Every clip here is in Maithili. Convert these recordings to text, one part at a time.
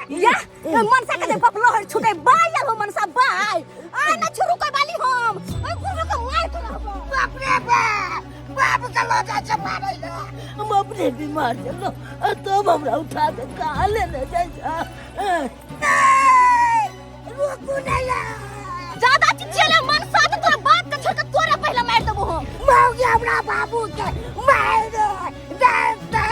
या मनसा के जे बपलोहर छूटे बाय हो मनसा बाय आ ना छोरू कोई बाली हम ओइ गुरु के मार के रहबो। बाप रे बाप, बाप के लऽ जाइ छै मारै लए। हम अपने बीमार छलहुँ आ तब हमरा उठा के कहाँ लेने जाइ छै? रुकू नहि यार। ज्यादा चिचियले मनसा त तोरा बाप के छोड़ के तोरा पहले मार देबो हम। मौगी हमरा बाबू के मारि दे दे दे।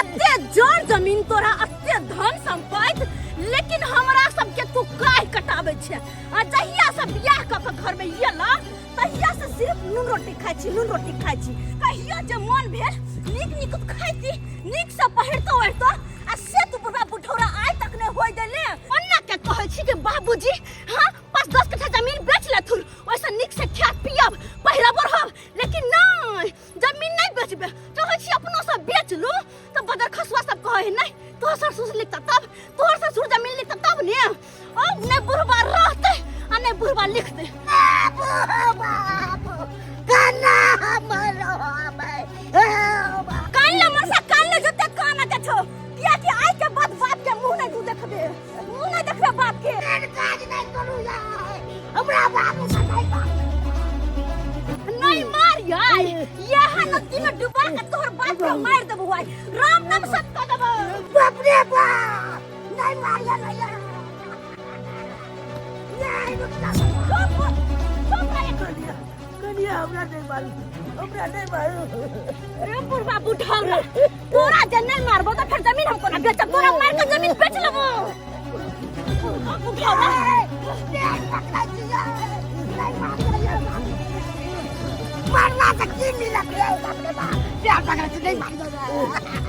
अते जर जमीन तोरा, अते धन संपत्ति, लेकिन हमरा सबके तू काहे कटाबै छै? आ जहिया से बियाह कऽ के घर में एला तहिया से सिर्फ नून रोटी खाइ छी, नून रोटी खाइ छी। कहियो जे मन भेल नीक नीक खाइती, नीक से पहिरतो ओढ़तो, आ से तू बुढ़ा बुढ़ौरा आइ तक नहि होय देले। ओन्ना के कहै छी कि बाबूजी हाँ 5-10 कट्ठा जमीन बेच लेथुन, ओहिसँ नीक से खायब पियब पहिरब ओढ़ब, लेकिन नहि जमीन नहि बेचबे। चाहै छी अपनो सब बेच लू तऽ बदर खसुआ सब कहै है नहि तोहर ससुर लिखता तब, तोहर ससुर जमीन लिखता तब ने। अब नहि बुढ़बा रहतै आ नहि बुढ़बा लिखतै। बाबू बाबू कना मरो। कान ले मनसा, कान ले जते कान के छौ, कियाकि आइ के बाद बाप के मुंह नहि तू देखबे, मुंह नहि देखबे बाप के। काज नहि करू यार, हमरा बाबू के नहीं मार। नहीं मार यार, यह नदी में डुबा के तोहर बाप के मार देबो आइ, राम नाम सत्य कह देबो। बाप रे बाप, नहीं मारिया नहीं यार, नहीं रुक जा। चुप चुप रह। कनिया, कनिया हमरा नहीं मारू, हमरा नहीं मारू। रे बुढ़वा बुढ़ौरा, तोरा जे नहीं मारबो तो फिर जमीन हमको ना बेचब, तोरा मार के जमीन बेच लेबो। बुढ़वा बुढ़ौरा। पकड़ा छियै, नहीं मारिया यार। मारला से की मिलत रे? बाप रे बाप, प्यार पकड़ा छी, नहीं मारिया।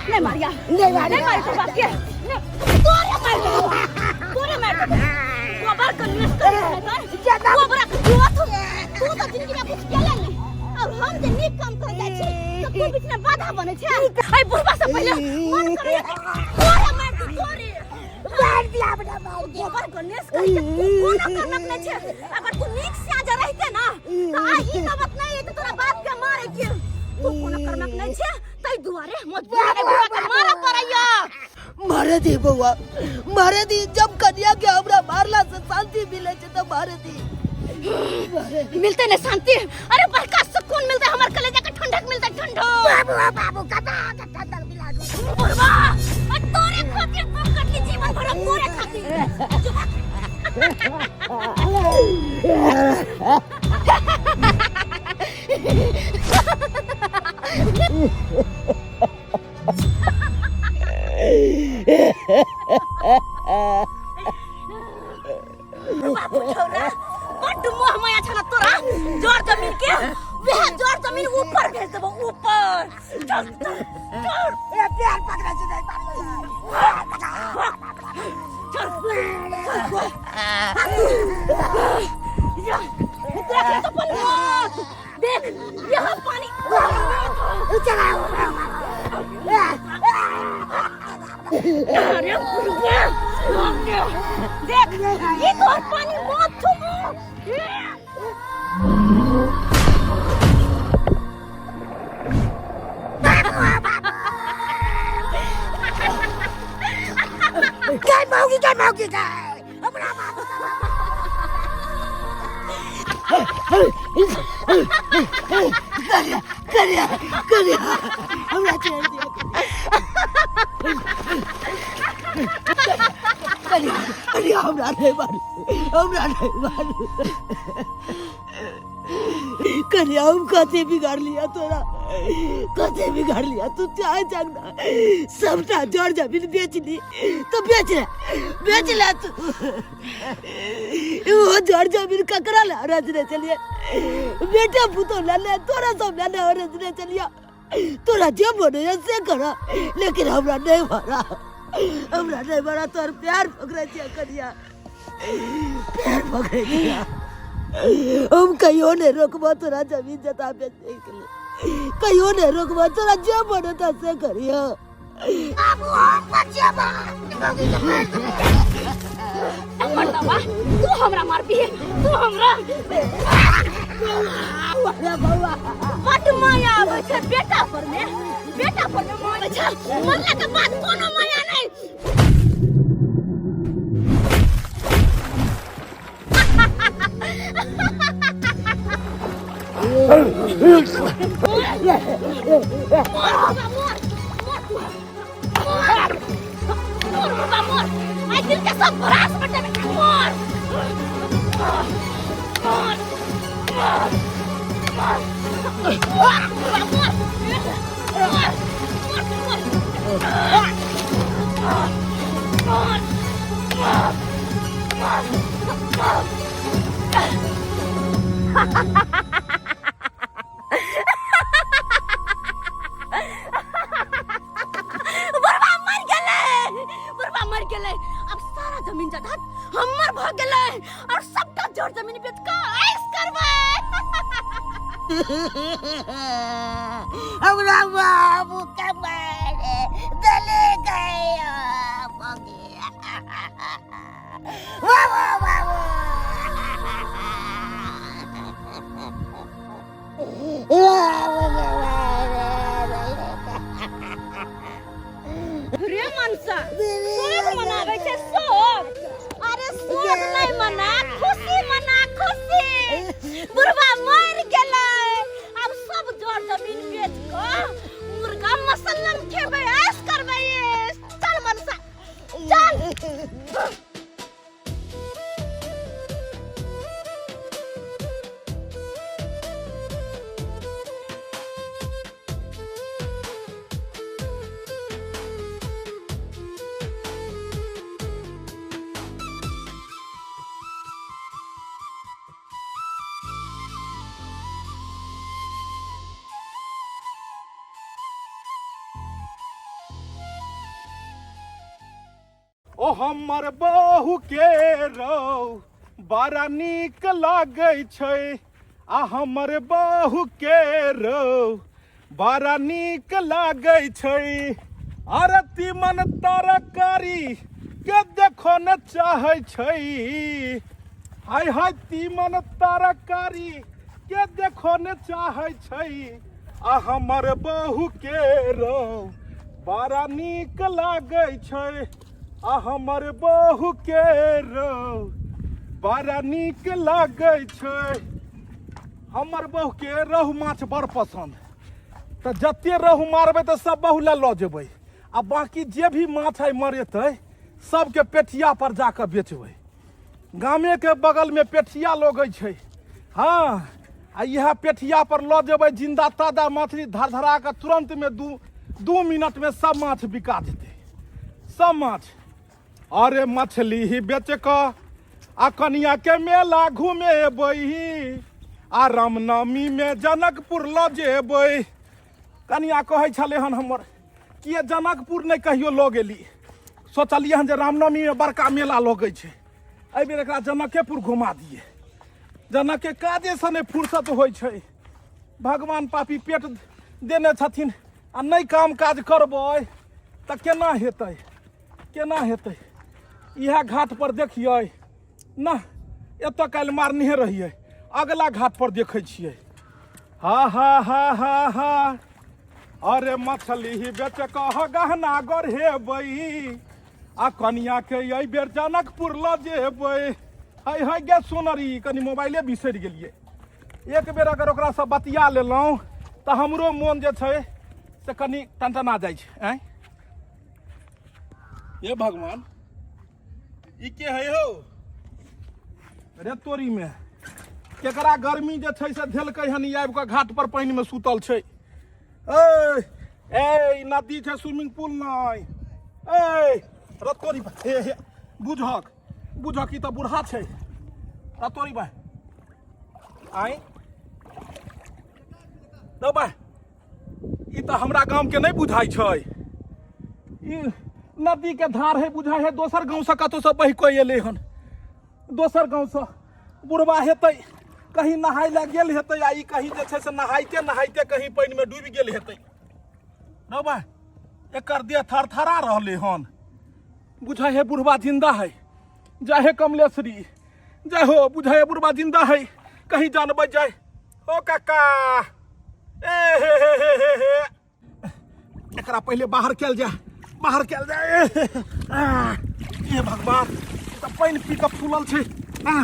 नहीं मारिया, नहीं मारिया। नहीं मारी तो बाप के तोरे मार देबो, तोरे मार देबो। गोबर के निस कर कर गोबर के जुआ तू, तू तो जिंदगी में कुछ केले नहीं, और हम जे नीक काम कर जाइ छी तो तू बीच में बाधा बने छै। ऐ बुढ़वा से पहले मन करे तोरे मार दू, तोरे मार दिया अपना मार दिया। गोबर गणेश कह के तू कोनो करनक नहीं छै। अगर तू नीक से आज रहते ना तो आ ई नौबत नहीं है तोरा बाप के मारे के। तू कोनो करनक नहीं छै, तै दुआरे मजबूर के बुढ़वा के मारा पड़ैया। मारे दी बउआ, मारे दी। जब कन्या के हमरा मारला से शांति मिले छै तो मारे दी, मारे दी। मिलते नहीं शांति? अरे बड़का सुकून मिलते, हमर कलेजा के ठंडक मिलते, ठंडक। बाबू बाबू कता के ठंडक मिला दू। बुढ़वा, और तोरे खातिर दुख कटली जीवन भर, तोरे खातिर। बुढ़वा बुढ़ौरा, बड्ड मोह माया छल तोरा जर जमीन के, वएह जर जमीन ऊपर भेज देबो ऊपर। चल चल चल। ए प्यार पकड़ा छी, नहीं मारिया। चल चल देख तो पानी मौत, देख यहाँ पानी। अरे बुढ़वा, देख ये तो पानी मौत छो। गई मौगी, गई मौगी, गई हमरा बाबू। कन्या, कन्या, कन्या हमरा छोड़ दिया। कन्या, कन्या हमरा नहीं मारू, हमरा नहीं मारू। कन्या हम कथे बिगाड़ लिया तोरा, कथे बिगाड़ लिया? तू चाहे जाना सबटा जड़ जमीन बेच ली तो बेच ले, बेच ले तू। वो जड़ जमीन ककरा ला रजने चलिए? बेटा पुतो ला ले, तोरा सब ला ले रजने चलिए। तोरा जे मन है से कर, लेकिन हमरा नहीं मारा, हमरा नहीं मारा। तोर प्यार पकड़े छियै कन्या, प्यार पकड़े छियै। हम कहियो नहीं रोकबो तोरा जमीन जता बेचे के लिए, कहियो नहीं रोकबो तोरा, जे मन होता से करियो। बाबू हम बचेबा मौगी के मार दे। मर्दवा, तू हमरा मारबी? तू हमरा अरे बउआ, बड माया आबै छै बेटा पर में, बेटा पर में माया छै, मरला के बाद कोनो माया नहीं। मर बाबा मर मर तू मर मर बाबा मर आइ दिल के सब भरास बटे में मर मर मर मर मर बाबा मर मर मर मर मर मर मर मर बुढ़वा मर गेलै बुढ़वा मर गेलै अब सारा जमीन जायदाद हमर भ गेलै और सबटा जर जमीन बेच के ऐश करबै हमरा बाबू के मारे दले गए बाबू बाबू रे मनसा शोक मनाबै छै शोक अरे शोक नहि मना खुशी मना खुशी बुढ़वा मरि गेलै आब सब जर जमीन बेच कऽ मुर्गा मसल्लम खेबै ऐश करबै ऐश चल मनसा चल ओ हमर बहु के रौ बड़ा नीक लागै छै आ हमर बहु के रौ बड़ा नीक लागै छै अरे तीमन तरकारी के देखो ने चाहै छै हाय हाय तीमन तरकारी के देखो ने चाहै छै आ हमर बहु के रौ बड़ा नीक लागै छै आ हमर बहु के रौ बड़ा नीक लागै छै हमर बहु के रहु माछ बड़ पसन्द तऽ जते रहु मारबै तऽ सब बहु लए लऽ जेबै आ बाँकी जे भी माछ आइ मरेतै सबके पेठिया पर जाकऽ बेचबै गामेके बगलमे पेठिया लगै छै हँ आ इएह पेठिया पर लऽ जेबै जिन्दा ताजा मछली धर धरा कऽ तुरन्तमे दू मिनटमे सब माछ बिका जेतै सब माछ अरे मछली ही बेच कऽ आ कनिया के मेला घुमेबै आ रामनवमीमे जनकपुर लऽ जेबै कनिया कहै छलै हन हमर किए जनकपुर नहि कहियो लऽ गेली सोचलियै हन जे रामनवमीमे बड़का मेला लगै छै एहिबेर एकरा जनकेपुर घुमा दियै जनकके काजेसँ नहि फुर्सत होइ छै भगवान पापी पेट देने छथिन आ नहि काम काज करबै तऽ केना हेतै केना हेतै इएह घाट पर देखियै ना एतऽ काल्हि मारनेहे रहियै अगला घाट पर देखै छियै हा हा हा हा हा अरे मछली बेच कह गहना गढ़ेबै आ कनिया के एहि बेर जनकपुर लऽ जेबै है है गे सोनरी कनि मोबाइले बिसरि गेलियै एक बेर अगर ओकरासँ बतिया लेलहुँ तऽ हमरो मोन जे छै से कनि टनटना जाइ छै आँय हे भगवान ई के है हो रे तोरी में केकरा गर्मी जे छै से धेलकै हन ई आबि कऽ घाट पर पानि में सुतल छै ए ए ई नदी छै स्विमिंग पूल नहि ए रतोरी बा हे हे बुझक बुझक ई तऽ बूढ़ा छै रतोरी बा आइ रौ बा ई तऽ हमरा गामके नहि बुझाइ छै ई नदीके धार है बुझाइ है दोसर गाँवसँ कतहुसँ बहि कऽ एलै हन दोसर गाँवसँ बुढ़बा हेतै कहीं नहाय लए गेल हेतै आ ई कहीं जे छै से नहाइते नहाइते कहीं पानिमे डूबि गेल हेतै रौ बा एकर देह थरथरा रहलै हन बुझाइ है बुढ़बा जिंदा है जय हे कमलेश्वरी जय हो बुझाइ है बुढ़बा जिंदा है कहीं जान बच जाए ओ काका ए हे हे हे हे हे एकरा पहिले बाहर कयल जाय बाहर कयल जाय ए, हे भगवान ई तऽ पानि पी कऽ फूलल छै आ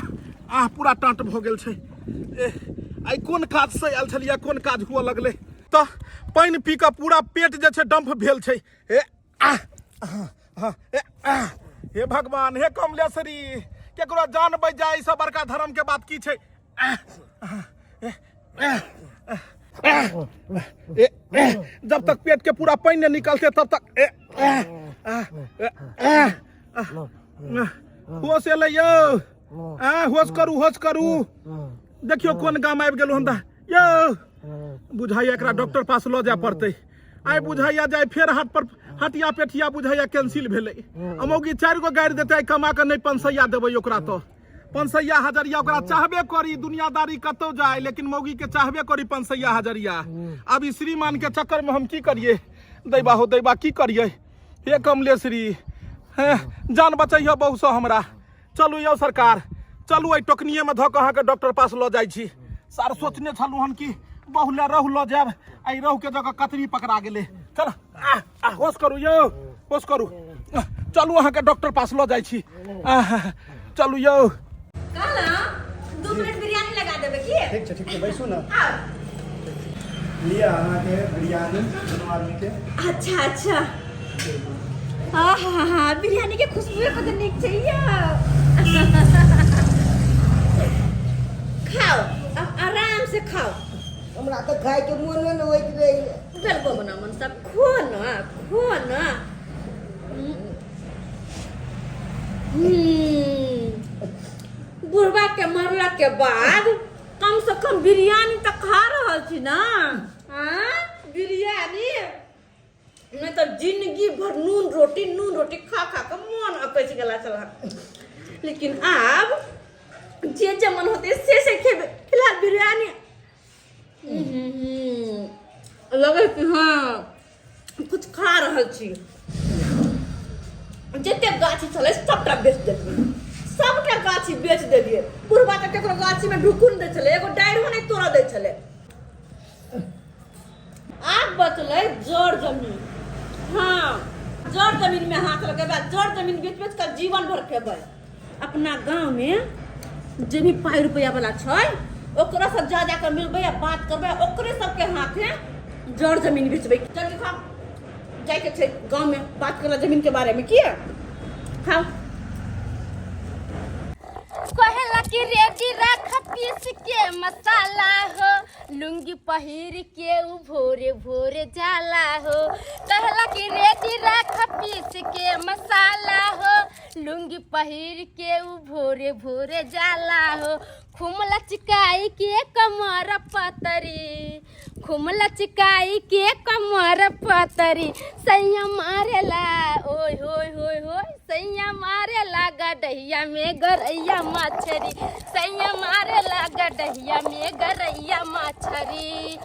आ पूरा टाँट भऽ गेल छै ए आइ कोन काज से आयल छलियै कोन काज हुअ लगलै तऽ पानि पी कऽ पूरा पेट जे छै डम्फ भेल छै हे आ हँ, ए, आ, हे भगवान हे कमलेश्वरी केकरो जान बचि जाय एहिसँ बड़का धर्म के बात की छै आ, आ, ए, आ, आ, ए, ए, जब तक पेट के पूरा पानि नहीं निकलते तब तक ए, आ, आ, ए, आ, आ, आ, होश एलै यौ आ होश करू होश करू देखियौ कोन गाम आबि गेलहुँ हम तऽ यौ बुझाइया एकरा डॉक्टर पास लऽ जाय पड़तै आइ बुझाइया जाय फेर हाथ पर हटिया पेठिया बुझाइया कैंसिल भेलै आ मौगी चारि गो गारि देतै आइ कमा कऽ नहि पंसैया देबै ओकरा तऽ पंसैया हजरिया ओकरा चाहबे करी दुनियादारी कतौ जाय लेकिन मौगी के चाहबे करी पंसैया हजरिया आब ई श्रीमान के चक्कर में हम की करिए दैबा हो दैबा की करिए हे कमलेश्वरी हे जान बचैह बहु से हमरा चलू यौ सरकार चलू एहि टोकनिएमे धऽ कऽ अहाँके डॉक्टर पास लऽ जाइ छी सर सोचने छलहुँ हन कि बहु लए रहु लऽ जायब एहि रहुके जगह कतरी पकड़ा गेलै चल आ आ होश करू यौ होश करू चलू अहाँके डॉक्टर पास लऽ जाइ छी आह, चलू यौ कहलहुँ 2 प्लेट बिरयानी लगा देबै की? ठीक छै, ठीक छै, बैसू ने। आउ। लिअ अहाँके बिरयानी दुनू आदमीके। अच्छा अच्छा, हाँ हाँ हाँ, बिरयानी के खुशबू कते नीक छै यौ। खाओ, अब आराम से खाओ। हमरा तऽ खायके मोने नहि होइत रहैए। बिल्कुल बना मन सब, खो ना, खो ना। बुढ़वा के मरला के बाद कम से कम बिरयानी तऽ खा रहल छी ना। हाँ, बिरयानी नहीं तो जिंदगी भर नून रोटी नून रोटी खा खा के मन अकच गेला छला, लेकिन आब जे जे मन होते से से खेबे। फिलहाल बिरयानी लगे कि हाँ, कुछ खा रहल छी। जते गाछी छलै सबटा बेच देलियै, सबटा गाछी बेच देलियै। बुढ़बा तऽ केकरो गाछी में ढुकू नहि दै छलै, एगो डारियो नहि तोड़ऽ दै छलै। आब बचलै जर जमीन। हाँ, जर जमीन में हाथ लगेबै, जर जमीन बेच बेच कऽ जीवन भर खेबै। अपना गाँव में जे भी पाइ रुपैआ वाला छै, ओकरा सब जा जा कऽ मिलबै आ बात करबै, आ ओकरे सबके हाथे जर जमीन बेचबै। जल्दी खाओ, जाइके छै गाँव में बात करला जमीन के बारे में। किया, खाओ। कहेला कि रेडी राख पीस के मसाला हो, लुंगी पहिर के उ भोरे भोरे जाला हो। कहला कि रेडी राख पीस के मसाला हो, लुंगी पहिर के उ भोरे भोरे जाला हो। खुम लचकाई के कमर पतरी, खुम लचकाई के कमर पतरी, सैया मारेला ओय होय होय होय, सैया मारेला गडहिया में गरैया मछरी, सैया मारेला गडहिया में गरैया मछरी।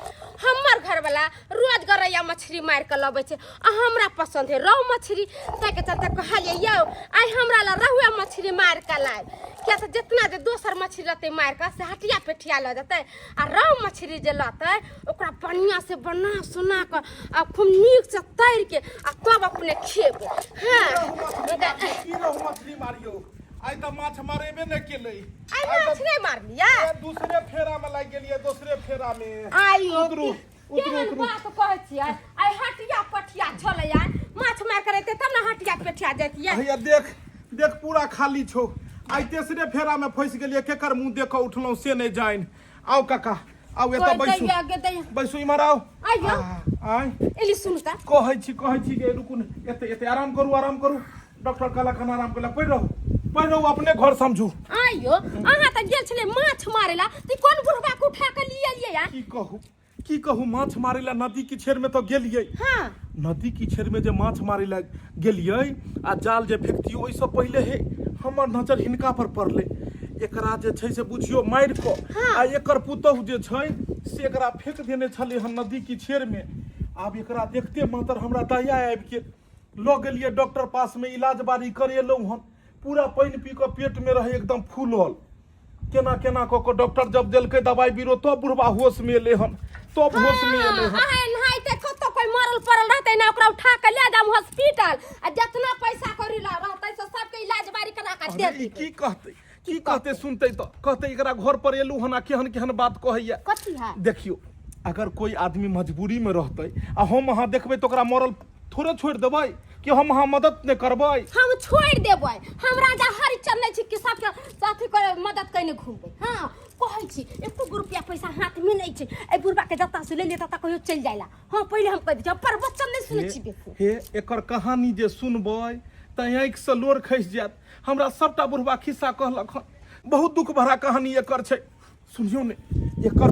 हमर घरवाला रोज गरैया मछली मारि कऽ लबै छै आ हमरा पसंद है रहु मछली। ताहिके चलते कहलियै, यौ आइ हमरा ला रहुए मछली मारि कऽ लायब, किया तऽ जितना जे दोसर मछली लतै मारि कऽ से हटिया पेठिया लऽ जेतै, आ रहु मछली जे लतै ओकरा बढ़िआँ से बना सोना कऽ आ खूब नीक से तरि के आ तब अपने खेबै। हाँ। की रहु मछली मारियो, आइ तऽ माछ मारेबे नहि केलै। आइ माछ नहि मारलियै? ए, दूसरे फेरा में लागि गेलियै, दूसरे फेरा में। आइयो उतरू, उतरू। केहन उतरू। बात कहै छियै? आइ हटिया पठिया छलै, आइ माछ मारि कऽ रहितै तब ने हटिया पेठिया जैतियै। हैया देख, देख, पूरा खाली छौ। आइ तेसरे फेरा में फंसि गेलियै, केकर मुंह देख कऽ उठलहुँ से नहि जानि। आउ काका, आउ, एतऽ कोइ बैसू। दैया गे दैया। बैसू, इम्हर आउ। आइयो। आय। एली, सुनू तऽ। कहै छी, कहै छी गे, रुकू ने, एते एते आराम करू, आराम करू। डॉक्टर कहलक हन आराम करै, पड़ि रहू, पड़ि रहू, अपने घर समझू। आइयो, अहाँ तऽ गेल छलियै माछ मारै ला, तऽ कोन बुढ़बा के उठा के लिए एलियै यार? की कहू, की कहू, माछ मारै ला नदी की छेर में तऽ गेलियै। नदी की छेर में जे माछ मारै ला गेलियै आ जाल जे फेकतियै, ओहिसँ पहिले हे हमर नजर हिनका पर पड़लै। एकरा जे छै से बुझियौ मारि कऽ आ एकर पुतहु जे छै से एकरा फेक देने छलै हन नदी की छेर में। आब एकरा देखते मातर हमरा दया आबि गेल, लऽ गेलियै डॉक्टर पासमे, इलाज बारी करेलहुँ हन। पूरा पानि पी कऽ पेटमे रहै एकदम फूलल। केना केना कऽ कऽ डॉक्टर जब देलकै दवाइ बीरो तब बुढ़बा होशमे एलै हन, तब होशमे एलै हन। अहाँ एनाहिते कतौ कोइ मरल पड़ल रहतै ने, ओकरा उठा के ले जाम हॉस्पिटल आ जितना पैसा कौड़ी रहतै से सबके इलाज बारी करा के दे अरे, ई देबै। की कहतै, की की कहते सुनते तऽ कहते एकरा घर पर एलू हन आ केहन केहन बात कहैया। कथी है? देखियो, अगर कोई आदमी मजबूरी में रहते आ हम अहाँ देखबै तऽ ओकरा मरल थोड़े छोड़ि देबै कि हम अहाँ मदद नहि करबै? हम छोड़ि देबै। हम राजा हरिचंद नहि छी कि सबके साथी कर मदद कयने घुमबै। हाँ, कहै छी एको गो रुपया पैसा हाथ में नहि छै। एहि बुढ़बा के जतऽ से ले लिअ ततऽ कहियो चलि जाइला। हाँ, पहिले हम कहि दै छी, हम प्रवचन नहि सुनै छी बेसी। हे, एकर कहानी जे सुनबै तऽ आँखिसँ लोर खसि जायत। हमरा सबटा बुढ़बा खिस्सा कहलक हन, बहुत दुख भरा कहानी एकर छै। सुनियौ ने, एकर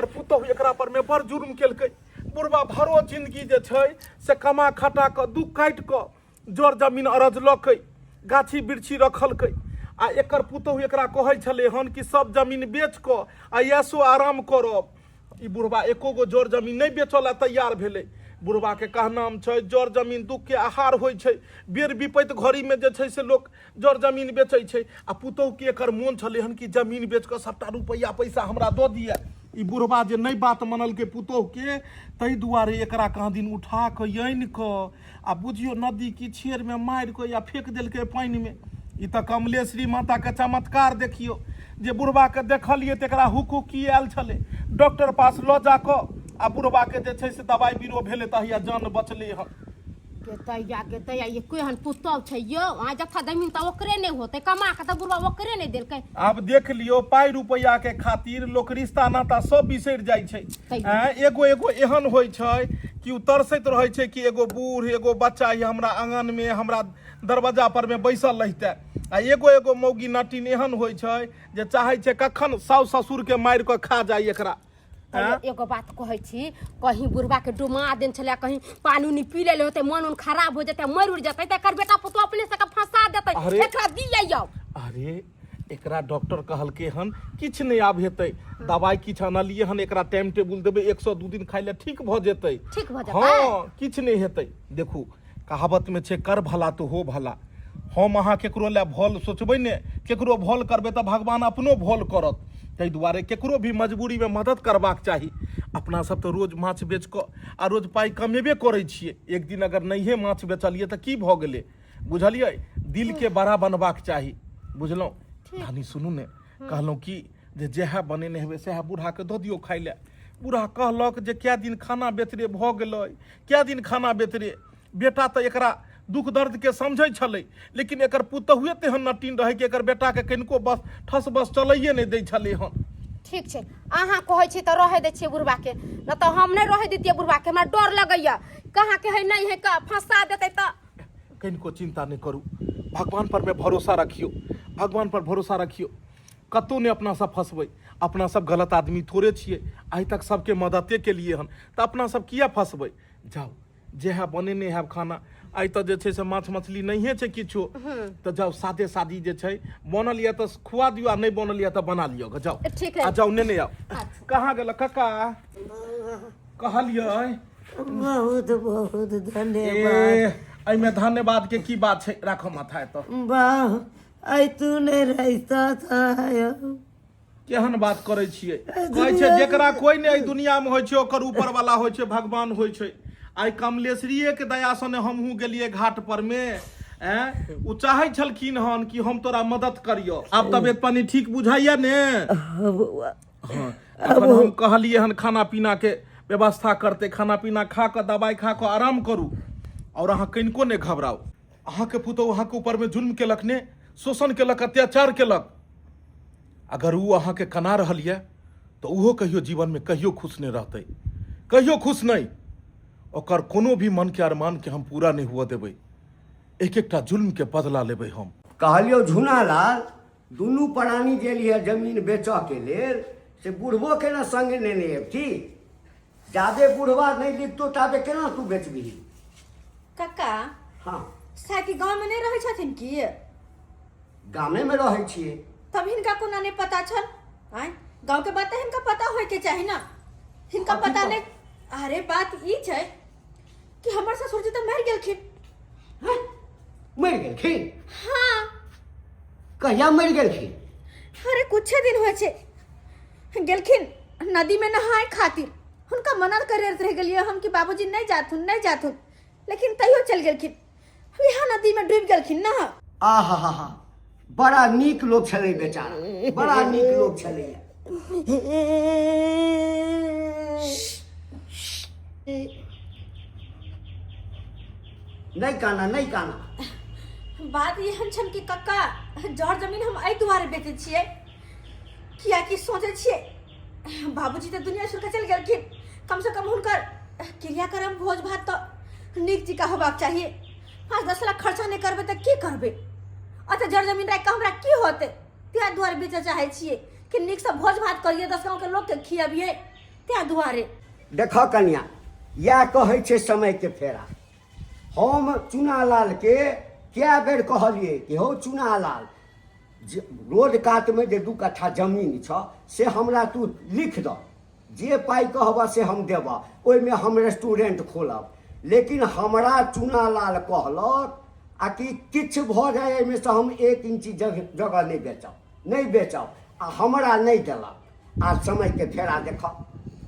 पुतोहु एकरा पर में बड़ जुर्म केलकै। बुढ़बा भरो जिंदगी जे छै से कमा खटा कऽ दुख काटि कऽ जर जमीन अरजलकै, गाछी बिरछी रखलकै, आ एकर पुतोहु एकरा कहै छलै हन कि सब जमीन बेच कऽ आ ऐशो आराम करब। ई बुढ़बा एको गो जर जमीन नहि बेचऽ लए तैयार भेलै। बुढ़बाके कहनाम छै जर जमीन दुखके आहार होइ छै, बेर विपैत घड़ीमे जे छै से लोक जर जमीन बेचै छै। आ पुतोहुके एकर मोन छलै हन कि जमीन बेच कऽ सबटा रुपैआ पैसा हमरा दऽ दिअ। ई बुढ़बा जे नहि बात मनलकै पुतोहुके, ताहि दुआरे एकरा कहाँ दिन उठा कऽ आनि कऽ आ बुझियौ नदी की छेरमे मारि कऽ या फेक देलकै पानिमे। ई तऽ कमलेश्वरी माताके चमत्कार देखियौ जे बुढ़बाके देखलियै तऽ एकरा हुक हुकी आयल छलै। डॉक्टर पास लऽ जा कऽ आ बुढ़बाके जे छै से दवाइ बीरो भेलै तहिया जान बचलै हन। के तैया के तैया, ये केहन पुतौ छै यौ? आ जथा जमीन तऽ ओकरे नहि होतै, कमा के तऽ बुढ़बा ओकरे नहि देलकै। आब देख लियौ, पाइ रुपैआ के खातिर लोक रिश्ता नाता सब बिसरि जाइ छै। आँय, एगो एगो एहन होइ छै कि ओ तरसैत रहै छै कि एगो बूढ़ एगो बच्चा ही हमरा आङन मे हमरा दरवाजा पर मे बैसल रहितै। आ एगो एगो मौगी नटिन एहन होइ छै जे चाहै छै कखन साउस ससुर के मारि कऽ खा जाइ एकरा। तैयो एगो बात कहै छी, कहीं बुढ़बा के डुमा देन छलै, कहीं पानी उनी पी लेले होतै, मन उन खराब हो जेतै, मरि उड़ जेतै, तऽ एकर बेटा पुतोह अपने से के फंसा देतै। अरे। एकरा दियै यौ। अरे एकरा डॉक्टर कहलकै हन किछु नहि आब हेतै, दवाइ किछु अनलियै हन, एकरा टाइम टेबुल देबै, 102 दिन खाइ लए ठीक भऽ जेतै। ठीक भऽ जेतै? हँ, किछु नहि हेतै। देखू, कहावत में छै कर भला तो हो भला। हम अहाँ केकरो लए भल सोचबै ने, केकरो भल करबै तऽ भगवान अपनो भल करत। ताहि दुआरे केकरो भी मजबूरीमे मदद करबाक चाही। अपना सब तऽ रोज माछ बेच कऽ आ रोज पाइ कमेबे करै छियै, एक दिन अगर नहिए माछ बेचलियै तऽ की भऽ गेलै? बुझलियै, दिलके बड़ा बनबाक चाही, बुझलहुँ? धानी सुनू ने, कहलहुँ कि जे जएह बनेने हेबै सएह बूढ़ाके दऽ दियौ खाइ लए। बूढ़ा कहलक जे कए दिन खाना बेचरे भऽ गेलै, कए दिन खाना बेचरे। बेटा तऽ एकरा दुख दर्दके समझै छलै, लेकिन एकर पुतहुए तेहन नटीन रहै कि एकर बेटाके कनिको बस ठस बस चलैए नहि दै छलै हन। ठीक छै, अहाँ कहै छी तऽ रहै दै छियै बुढ़बाके, नहि तऽ हम नहि रहै दैतियै बुढ़बाके। हमरा डर लगैया, कहाँ के है नहि है, फंसा देतै तऽ। कनिको चिंता नहि करू, भगवान पर में भरोसा रखियौ, भगवान पर भरोसा रखियौ, कतहु नहि अपना सब फंसबै। अपना सब गलत आदमी थोड़े छियै, आइ तक सबके मददे केलियै हन तऽ अपना सब किया फंसबै? जाउ, जएह बनेने हैब खाना, आइ तऽ जे छै से माछ मछली नहिए छै किछो, तऽ जाउ सादे सादी जे छै बनल यऽ तऽ खुआ दियौ, आ नहि बनल यऽ तऽ बना लिअ ग, जाउ। ठीक है। आ जाउ नेने आउ। कहाँ गेल कका? कहलियै बहुत बहुत धन्यवाद। ए, एहिमे धन्यवाद के की बात छै, राखो माथा एतऽ। वाह, आइ तू नहि रहिता था। केहन बात करै छियै? कहै छै जेकरा कोई नहि एहि दुनिया में होइ छै ओकर ऊपर वाला होइ छै, भगवान होइ छै। आइ कमलेश्वरीये के दया से ने हमहूँ गेलियै घाट पर में। ओ चाहै छलखिन हन कि हम तोरा मदद करियो। आब तबियत पानी ठीक बुझाइया ने? हाँ बौआ। हाँ, अखन हम कहलियै हन खाना पीना के व्यवस्था करते, खाना पीना खा कऽ दवाइ खा कऽ आराम करू, और अहाँ कनिको नहि घबराउ। अहाँके पुतोहु अहाँके ऊपर में जुल्म केलक ने, शोषण केलक, अत्याचार केलक, अगर ओ अहाँके कना रहल यऽ तऽ ओहो कहियो जीवन में कहियो खुश नहि रहतै, कहियो खुश नहि। ओकर कोनो भी मन के अरमान के हम पूरा नहि हुअ देबै, एक एकटा जुल्म के बदला लेबै हम। कहलियौ झुनालाल, दुनू प्राणी गेलियै जमीन बेचऽ के लेल, से बुढ़बो के ने संगे नेने अबती। जाबे बुढ़वा नहि लिखतो ताबे केना तू बेचबिही? कक्का। हाँ। साथी गाँव में नहीं रहै छथिन की? गामे में रहै छियै। तब हिनका कोना नहीं पता छल? आँय, गाँव के बात तऽ हिनका पता होय के चाही ना। हिनका कथी पता पर? नहीं। अरे बात ई छै कि हमर ससुर जी तऽ मरि गेलखिन। हैं? मरि गेलखिन? हाँ। कहिया मरि गेलखिन? अरे कुछे दिन होइ छै, गेलखिन नदी में नहाय खातिर। हुनका मना करैत रहि गेलियै हम कि बाबूजी नहीं जाथुन, नहीं जाथुन, लेकिन तैयो चलि गेलखिन, यहाँ नदी में डूबि गेलखिन ना। आ हा हा हा, बड़ा नीक लोक छलै बेचारा, बड़ा नीक लोक छलैया। नहि काना, नहि काना। बात एहन छन कि कक्का, जर जमीन हम एहि दुआरे बेचै छियै कियाकि सोचै छियै बाबूजी तऽ दुनिया छोड़ि कऽ चलि गेलखिन, कम से कम हुनकर क्रियाक्रम भोज भात तऽ नीक जकाँ होबाक चाही। 5-10 लाख खर्चा नहि करबै तऽ की करबै? अच्छा, जर जमीन राखि कऽ हमरा की होतै? ताहि दुआरे बेचऽ चाहै छियै कि नीकसँ भोज भात करियै, 10 गाँवके लोकके खियबियै, ताहि दुआरे। देखऽ कनिया, इएह कहै छै समयके फेरा। हम चुनालालके कए बेर कहलियै कि हौ चुनालाल, जे रोड कातमे जे 2 कट्ठा जमीन छऽ से हमरा तू लिख दऽ, जे पाइ कहबऽ से हम देबऽ, ओहिमे हम रेस्टोरेंट खोलब। लेकिन हमरा चुनालाल कहलक आ कि किछु भऽ जाय एहिमे से हम 1 इंची जगह नहि बेचब, नहि बेचब, आ हमरा नहि देलक। आ समयके फेरा देखऽ,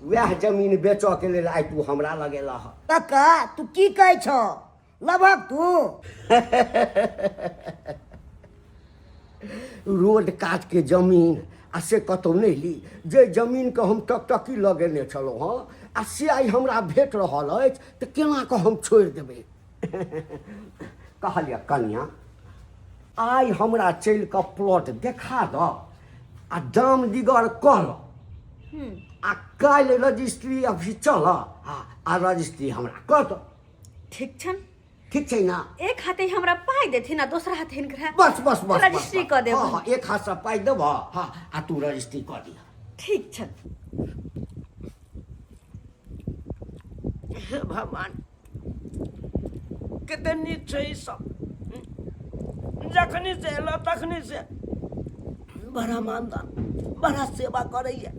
वएह जमीन बेचऽके लेल आइ तू हमरा लग एलह। कक्का, तू की कहै छह? लभक तू? रोड कातके जमीन आ से कतहु नहि ली, जे जमीनके हम टकटकी लगेने छलहुँ हँ आ से आइ हमरा भेट रहल अछि, तऽ केना कऽ हम छोड़ि देबै? कहलियै कनिया, आइ हमरा चलि कऽ प्लॉट देखा दऽ आ दाम दिगर कह लऽ, आ काल्हि रजिस्ट्री अभी चल आ रजिस्ट्री हमरा कऽ दऽ। ठीक छन। ठीक छै ना? एक हाथे हमरा पाइ देथिन आ दोसर हाथे हिनकरा बस बस बस, रजिस्ट्री बस, कऽ देब। हाँ, हाँ, एक हाथ से पाइ देब, हाँ, आ तू रजिस्ट्री कऽ दिह। ठीक छन। हे भगवान, कते नीक छै ई सब। जखनी से एलो तखनी से बड़ा मानदान, बड़ा सेवा करैया,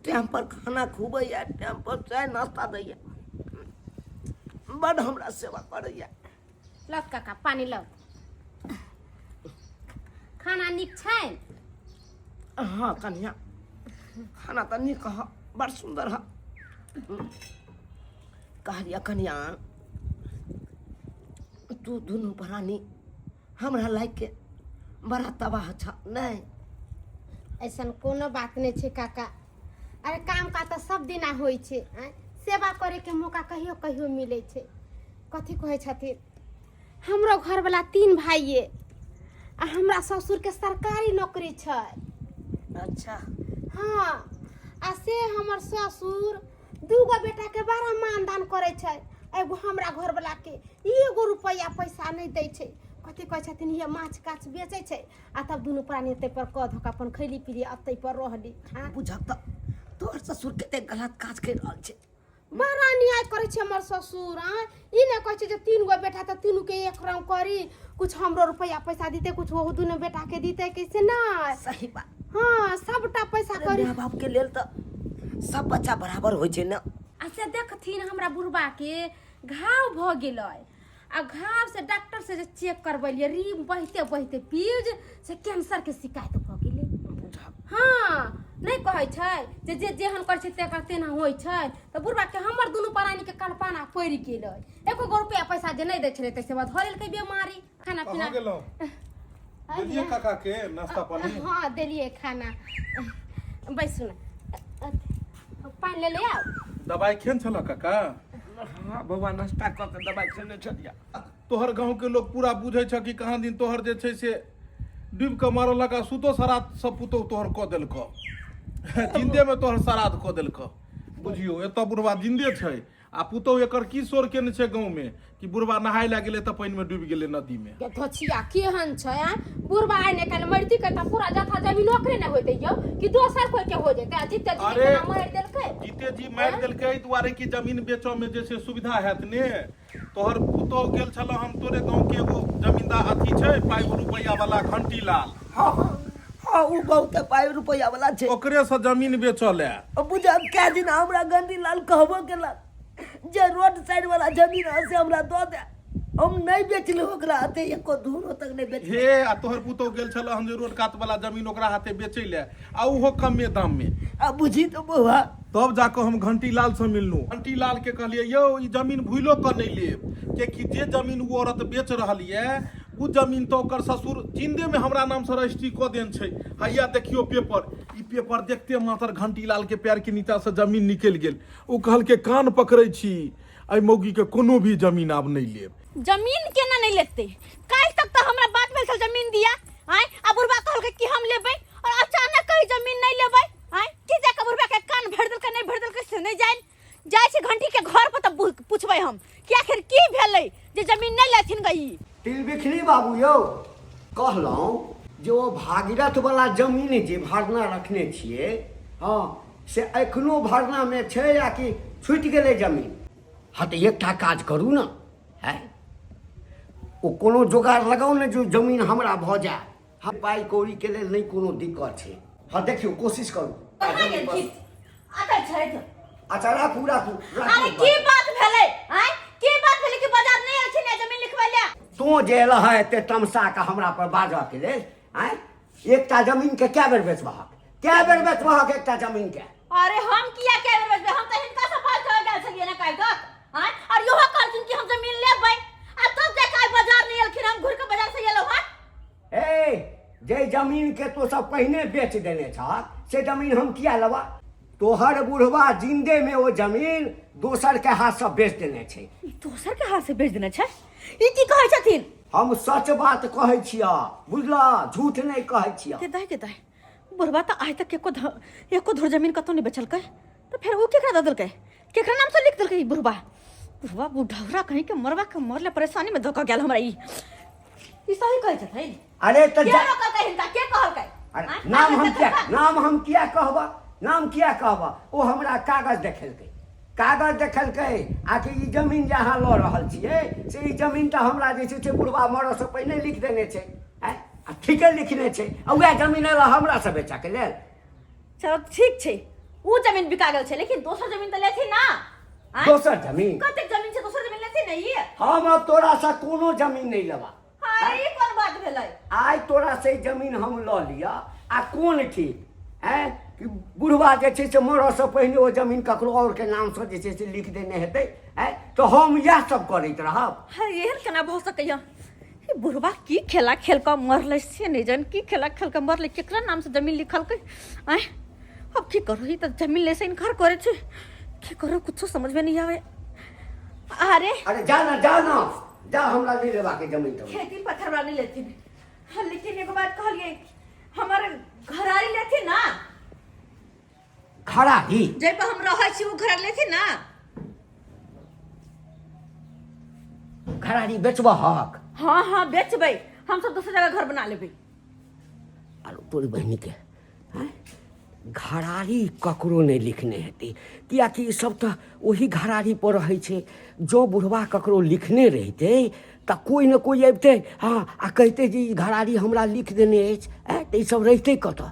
टाइम पर खाना खुबैया, टाइम पर चाय नाश्ता दैया, बड हमरा सेवा करैया। लौ काका, पानी लौ। खाना नीक छै? हाँ कन्या, खाना तऽ नीक ह, बड़ सुन्दर ह। कहलियै कन्या, तू दुनू प्राणी हमरा लायक के बड़ा तबाह छ। नहि, ऐसन कोनो बात नहि छै काका। अरे काम काज तऽ सब दिना होइ छै, आँय? सेवा करैके मौका कहियो कहियो मिलै छै। कथी कहै छथिन, हमरो घरवला 3 भाइये आ हमरा ससुरके सरकारी नौकरी छै। अच्छा। हाँ, आ से हमर ससुर 2 गो बेटाके बड़ा मानदान करै छै, एगो हमरा घरवलाके एगो रुपैआ पैसा नहि दै छै। कथी कहै छथिन, ये माछ काछ बेचै छै आ तब दुनू प्राणी एते पर कऽ धऽ कऽ अपन खैली पीली, अतै पर रहली। आँ? बुझक तऽ तोहर ससुर कते गलत काज करि रहल छै। बड़ा न्याय करै छै हमर ससुर। आँ, ई नहि कहै छै जे 3 गो बेटा तऽ तीनूके एक रंग करी, कुछ हमरो रुपैआ पैसा दिते, कुछ ओहो दुनू बेटाके दिते, कैसे नहि। सही बात। हाँ, सबटा पैसा अरे करी। माय बाप के लेल तऽ सब बच्चा बराबर होइ छै ने। आ से देखथिन, हमरा बुढ़बा के घाव भऽ गेलै आ घाव से डॉक्टर से जे चेक करबेलियै, रीम बहिते बहिते पीज से कैंसर के शिकायत भऽ गेलै। हाँ, नहि कहै छै जे जे जेहन करै छै तेकर तेना होइ छै। तऽ बुढ़बा के हमर दुनू प्राणी के कल्पना पड़ि गेलै। एको गो रुपया पैसा जे नहि दै छलै, ताहिसँ बाद धऽ लेलकै बेमारी। खाना पीना कहाँ गेलहुँ? देलियै काका के नाश्ता पानी? हाँ, देलियै खाना। बैसू ने, पानि ले ले आउ। दबाई खेन छल काका? हाँ बौआ, नाश्ता कऽ के दबाई खेने छलियै। तोहर गाँव के लोग पूरा बुझै छ कि कहाँ दिन तोहर जे छै से डूबि कऽ मरलक आ सुतो श्राद्ध सब पुतोहु तोहर कऽ देलकऽ, जिन्दे में तोहर श्राद्ध कऽ देलकऽ। बुझियौ, एतऽ बुढ़वा जिन्दे छै आ पुतोहु एकर की शोर केने छै गाँव में कि बुढ़वा नहाय लए गेलै तऽ पानि में डूबि गेलै नदी में। धोछिया केहन छै? आँय बुढ़वा, आइ ने काल्हि मरिती के तऽ पूरा जथा जमीन ओकरे ने होइतै यौ, कि दोसर कोइ के हो जेतै? आ जीते जी अरे, केना मारि देलकै? जीते जी मारि देलकै एहि दुआरे कि जमीन बेचऽ में जे छै सुविधा हैत ने। तोहर पुतोहु गेल छल हम तोरे गाँव के एगो जमींदार अथी छै, पाइ रुपैआ वाला, घंटी लाल। हाँ हाँ, ओ बहुते पाइ रुपैआ वाला छै। ओकरे से जमीन बेचऽ ले। बुझब, कै दिन हमरा गंदी लाल कहबो केलक जे रोड साइड वाला जमीन है से हमरा दऽ दे, हम नहीं बेचलहुँ ओकरा हाथे, एको धूरो तक नहीं बेचलहुँ। हे, आ तोहर पुतोहु गेल छल हम जे रोड कात वाला जमीन ओकरा हाथे बेचै ले, आ ओहो कमे दाम में। आ बुझी तो बौआ। तब जाकऽ हम घंटी लाल से मिललहुँ। घंटी लाल के कहलियै, यौ ई जमीन भूलो कऽ नहि लेब, कियाकि जे जमीन ओ औरत बेच रहल यऽ ओ जमीन तऽ ओकर ससुर जिंदे में हमरा नाम से रजिस्ट्री कऽ देन छै। हैया देखियो पेपर, ई पेपर देखते मात्र घंटीलाल के पैर के नीचा से जमीन निकलि गेल। ओ कहलकै कान पकड़ै छी, एहि मौगी के कोनो भी जमीन आब नहि लेब। जमीन केना नहीं लेते? काल्हि तक तो हमरा बात भेल छल जमीन दिया, आय आ बुढ़बा कहलकै कि हम लेबै, और अचानक कही जमीन नहीं लेबै। आय की जाके बुढ़बा के कान भरि देलकै नहीं भरि देलकै से नहीं जानि। जाइ छी घंटी के घर पर तऽ पूछबै हम कि आखिर की भेलै जे जमीन नहीं लेथिन गई। तिलबिखनी बाबू यौ, कहलहुँ जे ओ भागीरथ वाला जमीन जे भरना रखने छियै, हँ, से एखनो भरनामे छै या कि छुटि गेलै जमीन? हँ तऽ एकटा काज करू ने, हैं ओ कोनो जोगाड़ लगाउ ने जे जमीन हमरा भऽ जाय। हँ, पाइ कौड़ीके लेल नहि कोनो दिक्कत छै। हँ देखियौ, कोशिश करू। कहाँ गेलखिन? अतऽ छथि। अच्छा राखू राखू राखू। अरे की बात भेलै? आँय की बात भेलै कि बाजार नहि एलखिन जमीन लिखबै ले? तों जे एलह है एते तमसा के हमरा पर बाजऽ के लेल, आँय एकटा जमीन के कए बेर बेचबहक? कए बेर बेचबहक एकटा जमीन के? अरे हम किया कए बेर बेचबै? हम तऽ हिनका से बात कऽ गेल छलियै ने काल्हि तक। आँय और इहो कहलखिन कि हम जमीन लेबै, आ तब जाके आइ बाजार नहि एलखिन, हम घुरि कऽ बाजार से एलहुँ हँ। ए जे जमीन के तो सब पहिने बेच देने छहक से जमीन हम किया लेबा? तोहर बुढ़वा जिंदे में ओ जमीन दोसर के हाथ से बेच देने छै। दोसर के हाथ से बेच देने छै? ई की कहै छथिन? हम सच बात कहै छियह, बुझलह, झूठ नहि कहै छियह। के दाय के दाय, बुढ़वा तऽ आइ तक एको धुर जमीन कतौ नहि बेचलकै, तऽ फेर ओ केकरा दऽ देलकै? केकरा नाम से लिख देलकै ई बुढ़वा? बुढ़वा बुढ़ौरा कहीं के मरवा के मरले परेशानी में धोखा गेल हमरा। ई सही कहै छथिन? अरे तऽ के रोकलकै हिनका? के कहलकै? अरे नाम हम किया, नाम हम किया कहबा? नाम किया कहबा? ओ हमरा कागज देखेलकै, कागज देखेलकै आकि ई जमीन जे अहाँ लऽ रहल छियै से ई जमीन तऽ हमरा जे छै से बुढ़वा मरऽसँ पहिने लिख देने छै। आँय आ ठीके लिखने छै, आ वएह जमीन एलऽ हमरासँ बेचऽके लेल। चलो ठीक छै, उ जमीन बिका गेल छै, लेकिन दोसर जमीन तऽ लेथिन ना? आँय? दोसर जमीन? कतेक जमीन छै, दोसर जमीन लेथिन ने ई? हम अब तोरासँ कोनो जमीन नहि लेबा। हाँ, ई कोन बात भेलै? आइ तोरा से जमीन हम लऽ लिअ आ कोन ठीक आँय कि बुढ़वा जे छै से मरऽसँ पहिने ओ जमीन ककरो आओरके नामसँ जे छै से लिख देने हेतै। आँय तऽ हम इएह सब करैत रहब? हाँ, एहन केना भऽ सकैया? ई बुढ़वा की खेला खेल कऽ मरलै से नहि जानि, की खेला खेल कऽ मरलै, केकरा नामसँ जमीन लिखलकै? आँय अब की करू, ई तऽ जमीन लै से इनकार करै छै, की करू कुछो समझमे नहीं आवे। अरे अरे जा ना, जा ना, जा, हमरा नहीं लेबाक जमीन तमीन। खेती पत्थर वाला नहीं लेथिन। हाँ, लेकिन एगो बात कहलिए, हमर घरारी लेथिन ना? घरारी? जै पर हम रहै छी ओ घरारी लेथिन ना? घरारी बेचबहक? हाँ हाँ बेचबै, हम सब दोसर जगह घर बना लेबै। आरो तोरी बहिनी के आँय? घरारी ककरो नहि लिखने हेतै, किएकि ई सब तऽ ओही घरारी पर रहै छै। जँ बुढ़वा ककरो लिखने रहितै तऽ कोइ ने कोइ अबितै, हँ, आ कहितै जे ई घरारी हमरा लिख देने अछि। आँय तऽ ई सब रहितै कतऽ?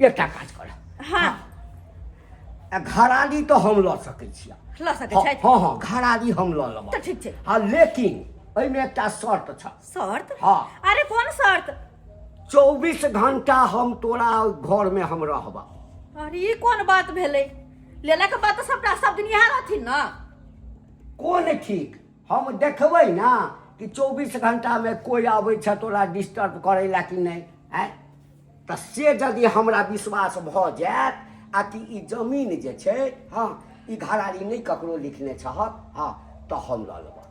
एकटा काज कर। हाँ। आ घरारी तऽ हम लऽ सकै छियै। लऽ सकै हँ, छथि? हँ हँ, घरारी हम लऽ लेब। तऽ ठीक छै। हँ, लेकिन एहिमे एकटा शर्त छ। शर्त? हँ। अरे कोन शर्त? 24 घंटा हम तोरा घरमे हम रहब। अरे ई कोन बात भेलै? लेला के बाद तऽ सबटा सब दिन यहाँ रहथिन ना। कोन ठीक, हम देखबै ना कि 24 घंटामे कोइ आबै छै तोरा डिस्टर्ब करै ला कि नहि। आँय तऽ से यदि हमरा विश्वास भऽ जायत आ कि ई जमीन जे छै, हँ, ई घरारी नहि ककरो लिखने छहक, हँ, तऽ हम लऽ लेबऽ,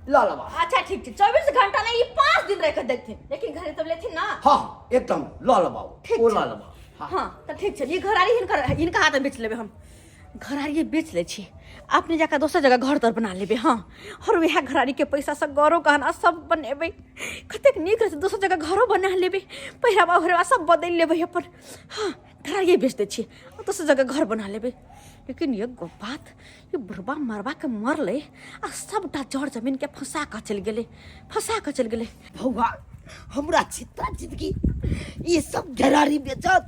लऽ लेबऽ। अच्छा ठीक छै, 24 घंटा नहीं, ई 5 दिन रह के देखथिन, लेकिन घरे तब लेथिन ना? हँ एकदम लऽ लेबऽ। ठीक ओ छै। लऽ लेबऽ। हँ। हाँ तऽ ठीक छै, ई घरारी हिनकर हिनका हाथ में बेच लेबै हम। घरारी बेच लै छी, अपने जाकर दोसर जगह घर तर बना लेबै। हाँ, और वएह घरारी के पैसा से गरो गहना सब बनेबै, कतेक नीक रहतै। दोसर जगह घरो बना लेबै, पहिरावा ओहरावा सब बदलि लेबै अपन। हाँ, घरारिए बेच दै छी, दोसर जगह घर बना लेबै। लेकिन एगो बात, ई बुढ़बा मरबा के मरलै आ सबटा जड़ जमीन के फंसा कऽ चलि गेलै, फंसा कऽ चलि गेलै। भगवान हमरा चित्ता जिंदगी ई सब घरारी बेचत,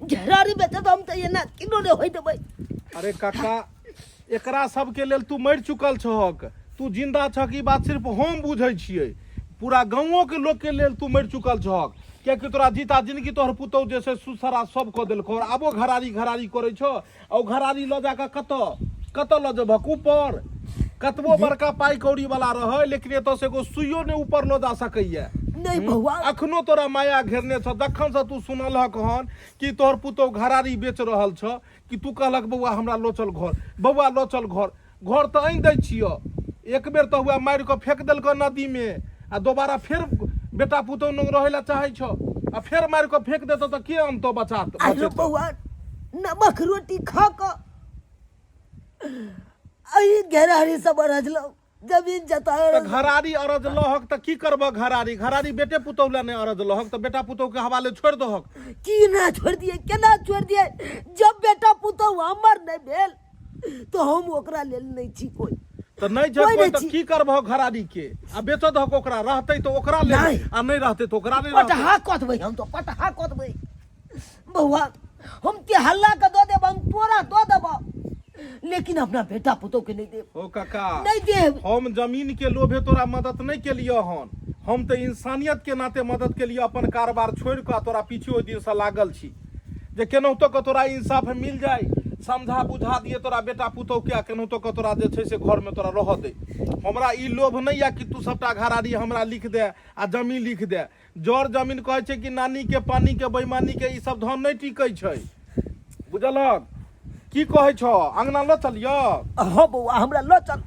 घरारी बेचत, हम तऽ एना किनो नहि होय देबै। अरे काका, एकरा सबके लेल तू मरि चुकल छहक, तू जिंदा छहक ई बात सिर्फ हम बुझै छियै। पूरा गाँवो के लोग के लेल तू मरि चुकल छहक, कियाकि तोरा जीता जिंदगी तोहर पुतहु जे से सुसरा सब कऽ देलकौ, और आबो घरारी घरारी करै छौ। आ ओ घरारी लऽ जाकऽ कतऽ कतऽ लऽ जेबहक ऊपर? कतबो बड़का पाइ कौड़ी वाला रहै लेकिन एतऽ से एगो सुइयो ने ऊपर लऽ जा सकैया। नहीं बौआ, अखनो तोरा माया घेरने छौ। दखन से तू सुनलहक हन कि तोहर पुतोह घरारी बेच रहल छ कि तू कहलक बौआ हमरा लोचल घर, बौआ लोचल घर। घर तऽ आनि दै छियौ, एक बेर तऽ हुआ मारि कऽ फेंक देलकौ नदी में आ दोबारा फेर बेटा पुतोह नंग रहै ला चाहै छौ आ फेर मारि कऽ फेंक देतौ तऽ के अनतौ बचा आरो बचेतौ? बौआ, नमक रोटी खा कऽ अही घेरारी सब अरजलहुँ, जमीन जता। तऽ घरारी अरज लहक तऽ की करबह? घरारी घरारी बेटे पुतोह लए नहि अरज लहक तऽ बेटा पुतोह के हवाले छोड़ि दहक। की ना छोड़ दिए, केना छोड़ दिए? जब बेटा पुतोह हमर नहीं भेल तो हम ओकरा लेल नहीं छी कोई। तऽ नहि छै कोई कोई नहि तऽ छी। की करबह घरारी के? आ बेच दहक ओकरा, रहतै तऽ ओकरा लेल नहि। आ नहि रहतै तऽ ओकरा नहि रहतै। पटहा कऽ देबै हम तो, पटहा कऽ देबै बौआ। हम ते हल्ला के दऽ देब, हम तोरा दऽ देब, लेकिन अपना बेटा पुतोह के नहीं देब। ओ काका, नहीं देब। हम जमीन के लोभे तोरा मदद नहीं केलियऽ हन, हम तऽ इंसानियत के नाते मदद केलियऽ। अपन कारोबार छोड़ि कऽ तोरा पीछे ओहि दिन से लागल छी जे केनाहितो कऽ तोरा इंसाफ मिल जाय, समझा बुझा दिए तोरा बेटा पुतोह के आ केनाहितो कऽ तोरा जे छै से घर में तोरा रहऽ दे। हमरा ई लोभ नहीं यऽ कि तू सबटा घरारी हमरा लिख दे आ जमीन लिख दे। जर जमीन कहै छै कि नानी के पानी के बेईमानी के ई सब धन नहीं टिकै छै, बुझलहक? की कहै छौ, अंगना लऽ चलियौ? हाँ बौआ, हमरा लऽ चल,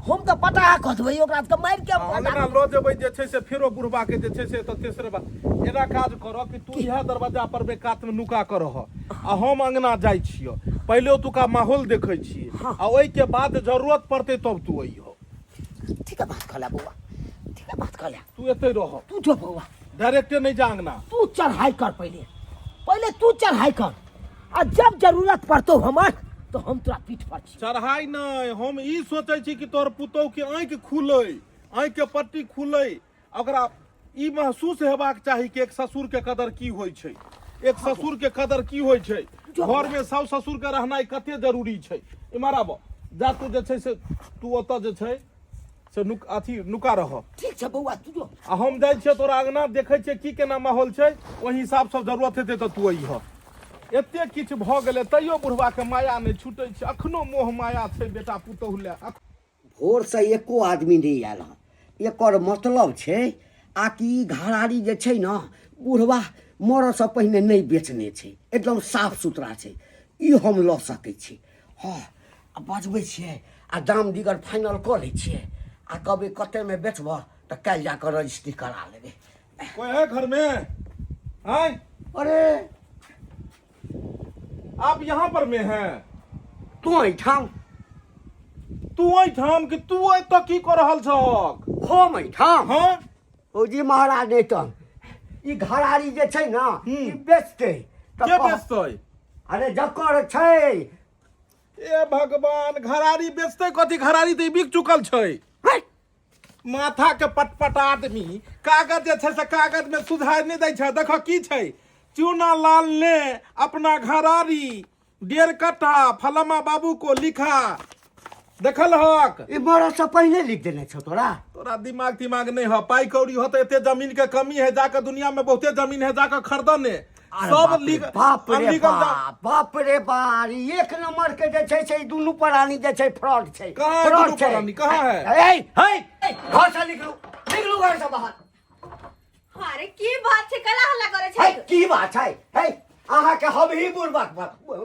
हम तऽ पटा कऽ देबै ओकरा सबके मारि के। अंगना लऽ जेबै जे छै से फेरो बुढ़बा के जे छै से तऽ तेसरे बात एना काज करऽ कि तू इएह दरवाजा पर मे कात मे नुका कऽ रह आ हम अंगना जाइ छियौ, पहिले ओतुका माहौल देखै छियै आ ओहिके बाद जरूरत पड़तै तब तू अइहो। ठीक है बात कहला बौआ, ठीक है बात कहला। तू एतै रह। तू जो बौआ। डायरेक्टे नहीं जा अंगना। तू चढ़ाई कर, पहले पहले तू चढ़ाई कर आ जब जरूरत पड़तो हमार तो हम तोरा पीठ पर छी। चढ़ाई नहीं, हम ई सोचै छी कि तोहर पुतोह के आँखि खुलै, आँखि के पट्टी खुलै, ओकरा ई महसूस हेबाक चाही कि एक ससुर के कदर की होइ छै, एक ससुर के कदर की होइ छै, घर में साउस ससुर के रहनाइ कते जरूरी छै। इम्हर आब जा, तू जे छै से तू ओतऽ जे छै से नुक अथी नुका रह। ठीक छै बौआ, तू जो। आ हम जाइ छियै तोरा अंगना, देखै छियै की केना माहौल छै, ओहि हिसाबसँ जरूरत हेतै तऽ तू अइहऽ। एते किछु भऽ गेलै तैयो बुढ़बाके माया नहि छूटै छै, अखनो मोह माया छै बेटा पुतोहु लए। भोरसँ एको आदमी नहि आयल हँ, एकर मतलब छै आ कि ई घरारी जे छै ने बुढ़बा मरऽसँ पहिने नहि बेचने छै, एकदम साफ सुथरा छै, ई हम लऽ सकै छी। हँ, आ बजबै छियै आ दाम दिगर फाइनल कऽ लै छियै आ कहबै कतेमे बेचबह तऽ काल्हि जा कऽ रजिस्ट्री करा लेबै। कोई है घर में? आय। अरे आप यहाँ पर में हैं? तू एहिठाम? तू एहिठाम कि तू एतऽ की कऽ रहल छहक? हम एहिठाम? हाँ। ओ जी महाराज, नहि तऽ ई घरारी जे छै ने ई बेचतै तऽ के बेचतै? अरे जकर छै। ए भगवान, घरारी बेचतै कथी? घरारी तऽ ई बिक चुकल छै। है। माथा के पटपट आदमी, कागज जे छै से कागज में सुधार नहि दै छै। देखो की छै, चूना लाल ने अपना घरारी 1.5 कट्ठा फलामा बाबू को लिखा। देखल हक? ई मरद से पहिने लिख देने छौ तोरा। तोरा दिमाग तिमाग नहीं हो, पाई कौड़ी हो तऽ एते जमीन के कमी है, जाके दुनिया में बहुते जमीन है, जाके खरीद ने। अरे सब बाप रे लीग बाप रे अनलीगल बाप, बाप रे बाप, ई एक नंबर के जे छै से ई दुनू प्राणी जे छै फ्रॉड छै। कहाँ है फ्रॉड दुनू छै। प्राणी? कहाँ है? ए, हे, हे, घर से निकलू, निकलू घर से बाहर। अरे की बात छै, कला हल्ला करे है छै? की बात छै? है अहाँके हम ही बुढ़बक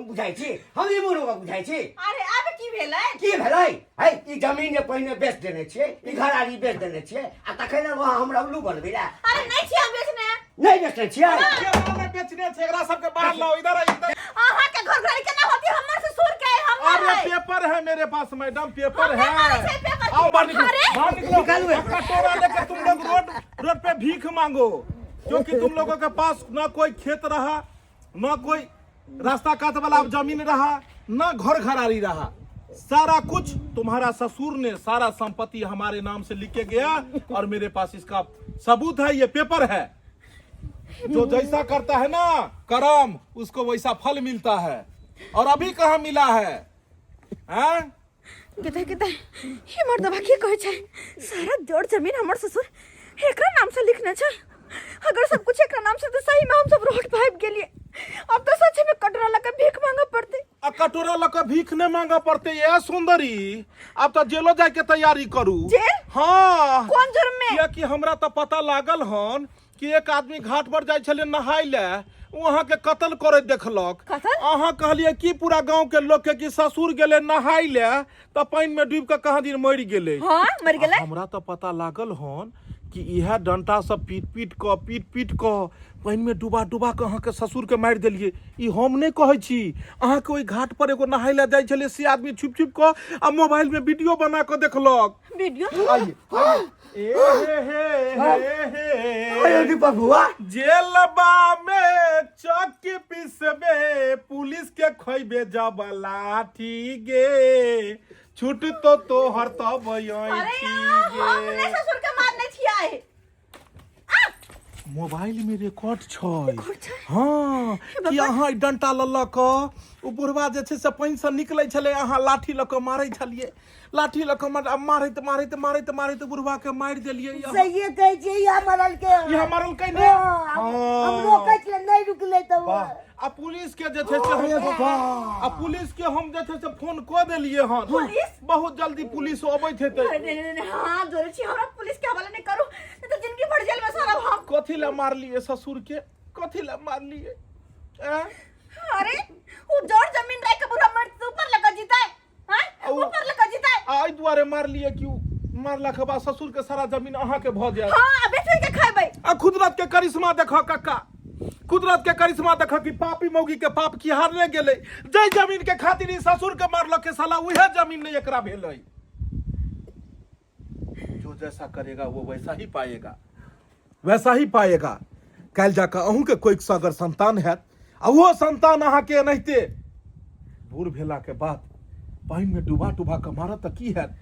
बुझाइ छी, हम ही बुढ़बक बुझाइ छी। अरे आब की भेलै? की भेलै? है ई जमीन जे पहिने बेच देने छियै, ई घरारी बेच देने छियै आ तखन अहाँ हमरा उल्लू बनबै लए। अरे नहीं छियै हम बेचने। नहि बेचने छियै? केना नहि बेचने छै? एकरा सबके बाहर लाओ, इधर आ, इधर। अहाँ के घर घरारी केना होती? हमर ससुर के हमर अरे है। पेपर है मेरे पास मैडम, पेपर हम है। नहीं माने छै पेपर। आओ बाहर निकलो, अरे! बाहर निकलो। निकालू। कटोरा लेकर तुम लोग रोड रोड पे भीख मांगो, क्योंकि तुम लोगों के पास ना कोई खेत रहा, ना कोई रास्ता कात वाला जमीन रहा, ना घर घरारी रहा। सारा कुछ तुम्हारा ससुर ने सारा संपत्ति हमारे नाम से लिख के गया और मेरे पास इसका सबूत है, ये पेपर है। जो जैसा करता है ना कर्म, उसको वैसा फल मिलता है। और अभी कहाँ मिला है? हैं? कते कते ही मर्दबा की कहै छै, सारा जड़ जमीन हमर ससुर एकरा नाम से लिखने छै। अगर सब कुछ एकरा नाम से तऽ सही में हम सब रोड पाबि गेलियै। अब तो सच में कटोरा लगा भीख मांगे पड़ते। आ कटोरा लऽ कऽ भीख नहि मांगऽ पड़तै ए सुंदरी, आब तऽ जेलो जाय के तैयारी करू। जेल? हाँ। कोन जुर्म में? कियाकि हमरा तऽ पता लागल हन कि एक आदमी घाट पर जाइ छलै नहाय लए, ओ अहाँके कत्ल करैत देखलक। कत्ल? अहाँ कहलियै कि पूरा गाँव के लोक के कि ससुर गेलै नहाय लए तऽ पानि में डूबि कऽ कहाँ दिन मरि गेलै। हाँ, मरि गेलै। आ हमरा तऽ पता लागल हन कि इएह डंटा सब पीट पीट कऽ पीट पीट कऽ पानि में डुबा डुबा कऽ अहाँके ससुर के मारि देलियै। ई हम नहि कहै छी, अहाँके ओहि घाट पर एगो नहाय लए जाइ छलै से आदमी छुपि छुपि कऽ आ मोबाइल में वीडियो बना कऽ देखलक। वीडियो? आइए, आइए। ए हे हे हे हे। अरे दीपक बुआ। जेलबा में चक्की पिसबे पुलिस के खोइबे जब लाठी गे, छूट तो तोहर तब अरे यार, हम गे। नहीं ससुर के मारने छियै। मोबाइल में रिकॉर्ड छै। हाँ, कि अहाँ ई डंटा लऽ लऽ कऽ ओ बुढ़वा जे छै से पानिसँ निकलै छलै, अहाँ लाठी लऽ कऽ मारै छलियै, लाठी लऽ कऽ आ मारैत मारैत मारैत मारैत बुढ़वा के मारि देलियै अहाँ। सहिए कहै छियै, इएह मरलकै। इएह मरलकै ने? हाँ, हम रोकै छियै, नहि रुकलै तऽ वाह। आ पुलिस के जे छै से हम आ पुलिस के हम जे छै से फोन कऽ देलियै हन। पुलिस? बहुत जल्दी पुलिस अबैत हेतै। अरे नहीं, नहीं, नहीं, हाथ जोड़ै छी, हमरा पुलिस के हवाले नहीं करू, नहीं तो जिंदगी भर जेल में सड़ब हम। कथी लए मारलियै ससुर के, कथी लए मारलियै? आँय? अरे उ जड़ जमीन रख के बुढ़ा मर ऊपर लगा जीता है, हाँ? ऊपर लगा जीता है। आ एहि दुआरे मारलियै कि उ मारला के बाद ससुर के सारा जमीन अहाँ के भऽ जायत। हाँ, आ बेच के खेबै। आ कुदरत के करिश्मा देखऽ कक्का, कुदरत के करिश्मा देखऽ कि पापी मौगी के पाप खिहारने गेलै। जै जमीन के खातिर ई ससुर के मारलक के साला उहे जमीन नहीं एकरा भेलै। जो जैसा करेगा वो वैसा ही पाएगा, वैसा ही पाएगा। काल्हि जाकऽ अहूँके कोइ अगर संतान हैत आ ओहो संतान अहाँके एनाहिते बूढ़ भेलाके बाद पानिमे डुबा डुबा कऽ मारत तऽ की हैत,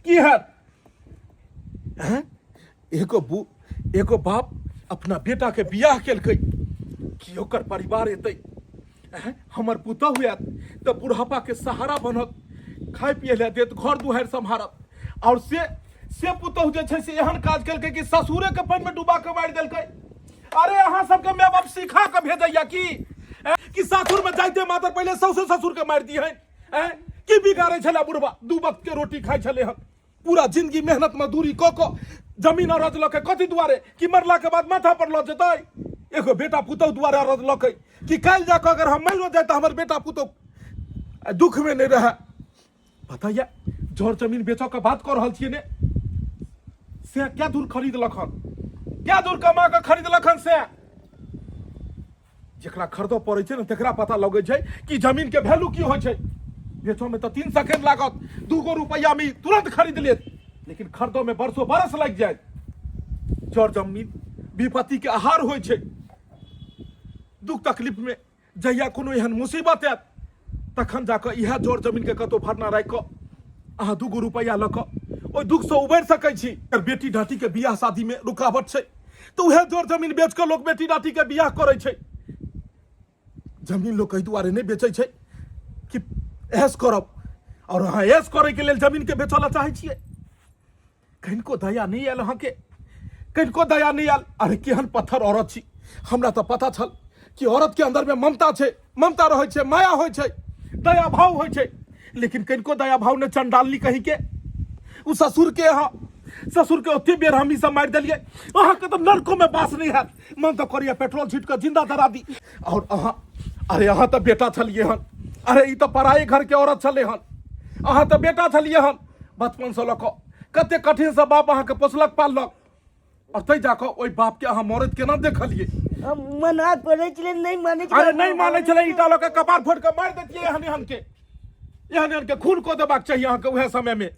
की हैत? हैं? एगो बाप अपना बेटाके बियाह केलकै कि ओकर परिवार एतै, हैं? हमर पुतहु आयत तऽ बुढ़ापाके सहारा बनत, खाय पियै लए देत, घर दुआरि सम्हारत। और से पुतहु जे छै से एहन काज केलकै कि ससुरेके पानिमे डुबा कऽ मारि देलकै। अरे अहाँ सबके माय बाप सिखा कऽ भेजैया की, हैं? कि सासुरमे जाइते मात्र पहिले सौसे ससुरके मारि दिहनि? हैं? की बिगाड़ै छलै बुढ़बा? दू वक्त के रोटी खाइ छलै हन, पूरा जिंदगी मेहनत मजदूरी कऽ कऽ जमीन अरज लऽ के कथी दुआरे कि मरला के बाद माथा पर लऽ जेतै? एगो बेटा पुतहु दुआरे अरज लऽकै कि काल्हि जाकऽ अगर हम मरियो जाय तऽ हमर बेटा पुतहु दुख में नहि रहै। पता यऽ जर जमीन बेचऽ के बात कऽ रहल छियै ने, से क्या दूर खरीदलक हन, क्या दूर कमा कऽ खरीदलक हन? से जकरा खरीदऽ पड़ै छै ने तकरा पता लगै छै कि जमीन के वैल्यू की होइ छै। बेचऽ में तऽ 3 सेकेंड लागत, 2 गो रुपैआ में तुरंत खरीद लेत, लेकिन खरीदऽ में बरसो बरस लागि जायत। जर जमीन विपत्ति के आहार होइ छै। दुख तकलीफ में जहिया कोनो एहन मुसीबत आयत तखन जाकऽ इएह जर जमीन के कतौ भरना राखि कऽ अहाँ 2 गो रुपैआ लऽ कऽ ओहि दुखसँ उबरि सकै छी। अगर बेटी डाटी के बियाह शादी में रुकावट छै तऽ उएह जर जमीन बेच कऽ लोक बेटी डाटी के बियाह करै छै। जमीन लोक एहि दुआरे नहि बेचै छै कि ऐश करब, और अहाँ ऐश करैके लेल जमीन के बेचऽ लए चाहै छियै। कनिको दया नहि आयल अहाँके, कनिको दया नहि आयल। अरे केहन पत्थर औरत छी, हमरा तऽ पता छल कि औरत के अंदर में ममता छै, ममता रहै छै, माया होइ छै, दया भाव होइ छै, लेकिन कनिको दया भाव नहि चंडालनी कही के। उ ससुर के अहाँ, ससुर के ओते बेर हम ई सब मारि देलियै, अहाँके तऽ नरको में बास नहि हैत। मन तऽ करैया पेट्रोल छीट कऽ जिंदा जरा दी। और अहाँ, अरे अहाँ तऽ बेटा छलियै हन, अरे ई तऽ पराये घर के औरत छलै हन, अहाँ तऽ बेटा छलियै हन। बचपन से लऽ कऽ कते कठिन से बाप अहाँके पोसलक पाललक, और तै जाकऽ ओहि बाप के अहाँ मरैत केना देखलियै? हम मना करै छलियै, नहि मानै छलै। अरे नहि मानै छलै, ईटा लऽ कऽ कपार फोड़ि कऽ मारि दैतियै एहन एहन के, एहन एहन के खून कऽ देबाक चाही अहाँके उएह समय में।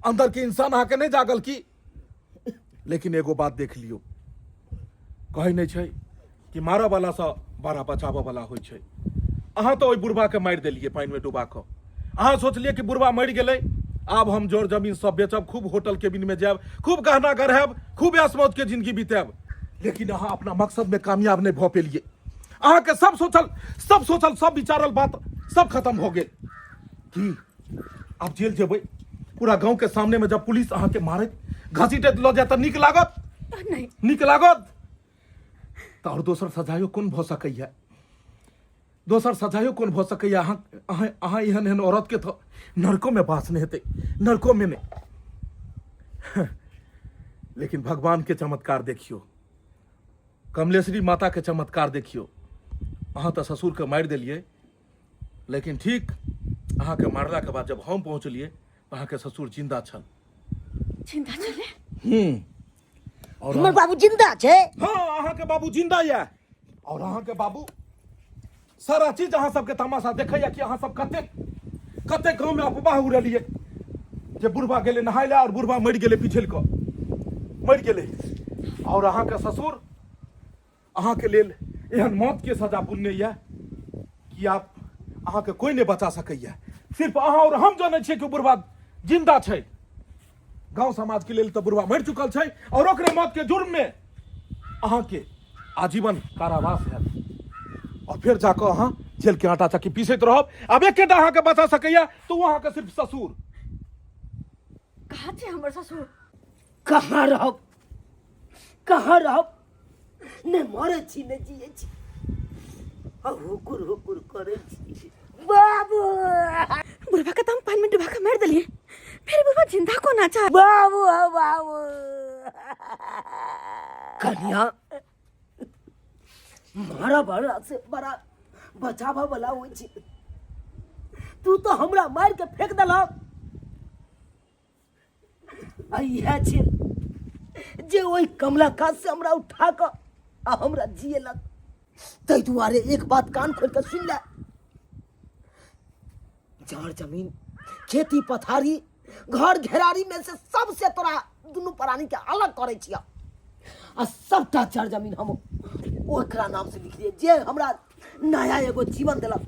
अंदर के इंसान अहाँके नहि जागल की? लेकिन एगो बात देख लियौ, कहै नहि छै कि मारऽ वाला सँ बड़ा बचाबऽ वाला होइ छै। अहाँ तऽ ओहि बुढ़बा के मारि देलियै पानिमे डुबा कऽ। अहाँ सोचलियै कि बुढ़बा मरि गेलै, आब हम जर जमीन सब बेचब, खूब होटल केबिन में जायब, खूब गहना गढ़ायब, खूब ऐश मौज के जिंदगी बितायब। लेकिन अहाँ अपना मकसद में कामयाब नहि भऽ पेलियै। अहाँके सब सोचल, सब सोचल, सब विचारल बात सब खत्म भऽ गेल। की आब जेल जेबै? पूरा गांव के सामने में जब पुलिस अहाँके मारैत घसीटैत लऽ जायत तऽ नीक लागत? नहीं। नीक लागत? तऽ आओर दोसर सजायो कोन भऽ सकैया? दोसर सजायो कोन भऽ सकैए अहाँ अहाँ अहाँ एहन एहन औरतके तऽ नरकोमे बास नहि हेतै नरकोमे नहि लेकिन भगवानके चमत्कार देखियौ कमलेश्वरी माताके चमत्कार देखियौ अहाँ तऽ ससुरके मारि देलियै लेकिन ठीक अहाँके मारलाके बाद जब हम पहुँचलियै तऽ अहाँके ससुर जिन्दा छल जिंदा छलै हूँ और हमर बाबू जिंदा छै हाँ अहाँके बाबू जिंदा यऽ और अहाँके बाबू सारा चीज अहाँ सबके तमाशा देखैया कि अहाँ सब कतेक कतेक गाँवमे अफवाह उड़ेलियै जे बुढ़बा गेलै नहाय लए और बुढ़बा मरि गेलै पिछड़ि कऽ मरि गेलै और अहाँके ससुर अहाँके लेल एहन मौतके सजा बुनने यऽ कि आप अहाँके कोई नहि बचा सकैया सिर्फ अहाँ और हम जानै छियै कि बुढ़बा जिंदा छै गांव समाज के लेल तऽ बुढ़बा मरि चुकल छै और ओकरे मौत के जुर्म में अहाँके आजीवन कारावास हैत और फेर जाकऽ अहाँ जेल के आटा चक्की पीसैत रहब आब एकेटा अहाँके बचा सकैया तऽ ओ अहाँके सिर्फ ससुर कहाँ छै हमर ससुर कहाँ रहब कहाँ रहब नहि मरै छी नहि जियै छी आ हुकुर हुकुर करै छी बाबू बुढ़वा के तो हम पानी में डुबा के मार दिलिए फिर बुढ़वा जिंदा कोना छै बाबू हो बाबू कन्या मारा बड़ा से बड़ा बचावा वाला होइ छै तू तो हमरा मार के फेंक देलक आ इएह छै जे ओहि कमला कात से हमरा उठा कऽ आ हमरा जियेलक ताहि दुआरे एक बात कान खोलि कऽ सुनि ले जड़ जमीन खेती पथारी घर घेरारी में से सबसे तोरा दुनू प्राणी के अलग करै छियह आ सबटा जड़ जमीन हम ओकरा नाम से लिखलियै जे हमरा नया एगो जीवन देलक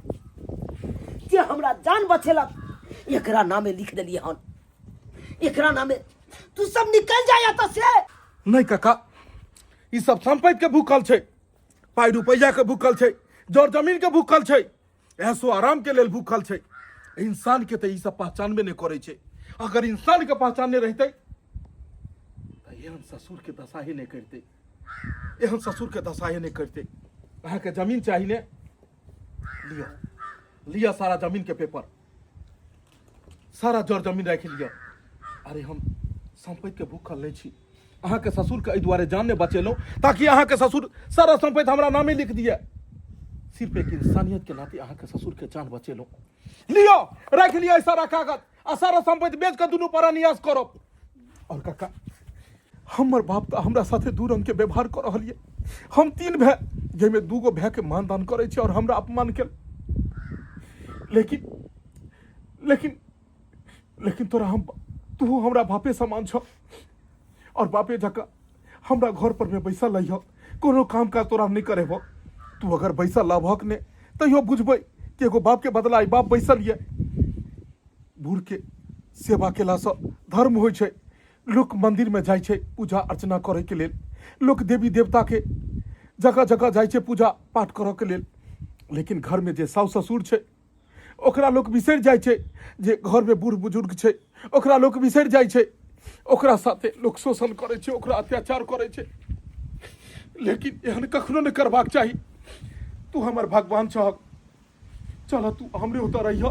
जे हमरा जान बचेलक एकरा नामे लिख देलियै हन एकरा नामे तू सब निकल जा एतऽ से नहि काका ई सब सम्पत्ति के भूखल छै पाइ रुपैआ के भूखल छै जर जमीन के भूखल छै ऐसो आराम के लेल भूखल छै इंसान के तऽ ई सब पहचानबे नहि करै छै अगर इंसान के पहचानने रहितै तऽ एहन ससुर के दशा ही नहि करितै एहन ससुर के दशा ही नहि करितै अहाँके जमीन चाही ने लिअ लिअ सारा जमीन के पेपर सारा जर जमीन राखि लिअ अरे हम सम्पत्ति के भूखल नहि छी अहाँके ससुरके एहि दुआरे जान नहि बचेलहुँ ताकि अहाँके ससुर सारा सम्पत्ति हमरा नामे लिख दिए सिर्फ एक इंसानियत के नाते अहाँके ससुरके जान बचेलहुँ लिअ राखि लिअ ई सारा कागज आ सारा सम्पत्ति बेच कऽ दुनू परानियास करब और काका हमर बाप तऽ हमरा साथे दू रंग के व्यवहार कऽ रहल ये हम तीन भाय जाहिमे दूगो भाय के मानदान करै छी और हमरा अपमान केल लेकिन लेकिन लेकिन तोरा हम तू हमरा बापे समान छ और बापे जकाँ हमरा घर पर में बैसल रहिह कोनो काम काज तोरा नहि करेबो तू अगर बैसल रहबहक ने तैयो बुझबै कि एगो बाप के बदला ई बाप बैसल ये बूढ़ के सेवा केलासँ धर्म होइ छै लोक मन्दिरमे जाइ छै पूजा अर्चना करैके लेल लोक देवी देवताके जगह जगह जाइ छै पूजा पाठ करऽके लेल लेकिन घरमे जे साउस ससुर छै ओकरा लोक बिसरि जाइ छै जे घरमे बूढ़ बुजुर्ग छै ओकरा लोक बिसरि जाइ छै ओकरा साथे लोक शोषण करै छै ओकरा अत्याचार करै छै लेकिन एहन कखनो नहि करबाक चाही तू हमर भगवान छहक चल तू हमरे ओतऽ रहिह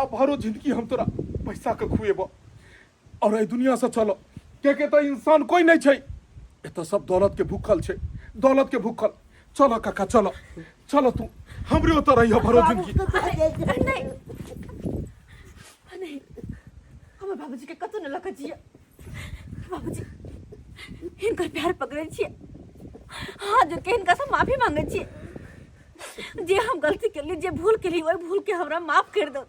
आ भरो जिंदगी हम तोरा पैसा के खुएबऽ और एहि दुनिया से चल के के तऽ इंसान कोई नहीं छै एतऽ सब दौलत के भूखल छै दौलत के भूखल चल काका चल चल तू हमरे ओतऽ रहिह भरो जिंदगी नहीं नहीं हमर बाबूजी के कतौ नहि लऽ कऽ जियै बाबूजी हिनकर प्यार पकड़ै छियै हाथ जोड़ के हिनका से माफी मांगै छियै जे हम गलती केली जे भूल केली ओहि भूल के हमरा माफ कर दो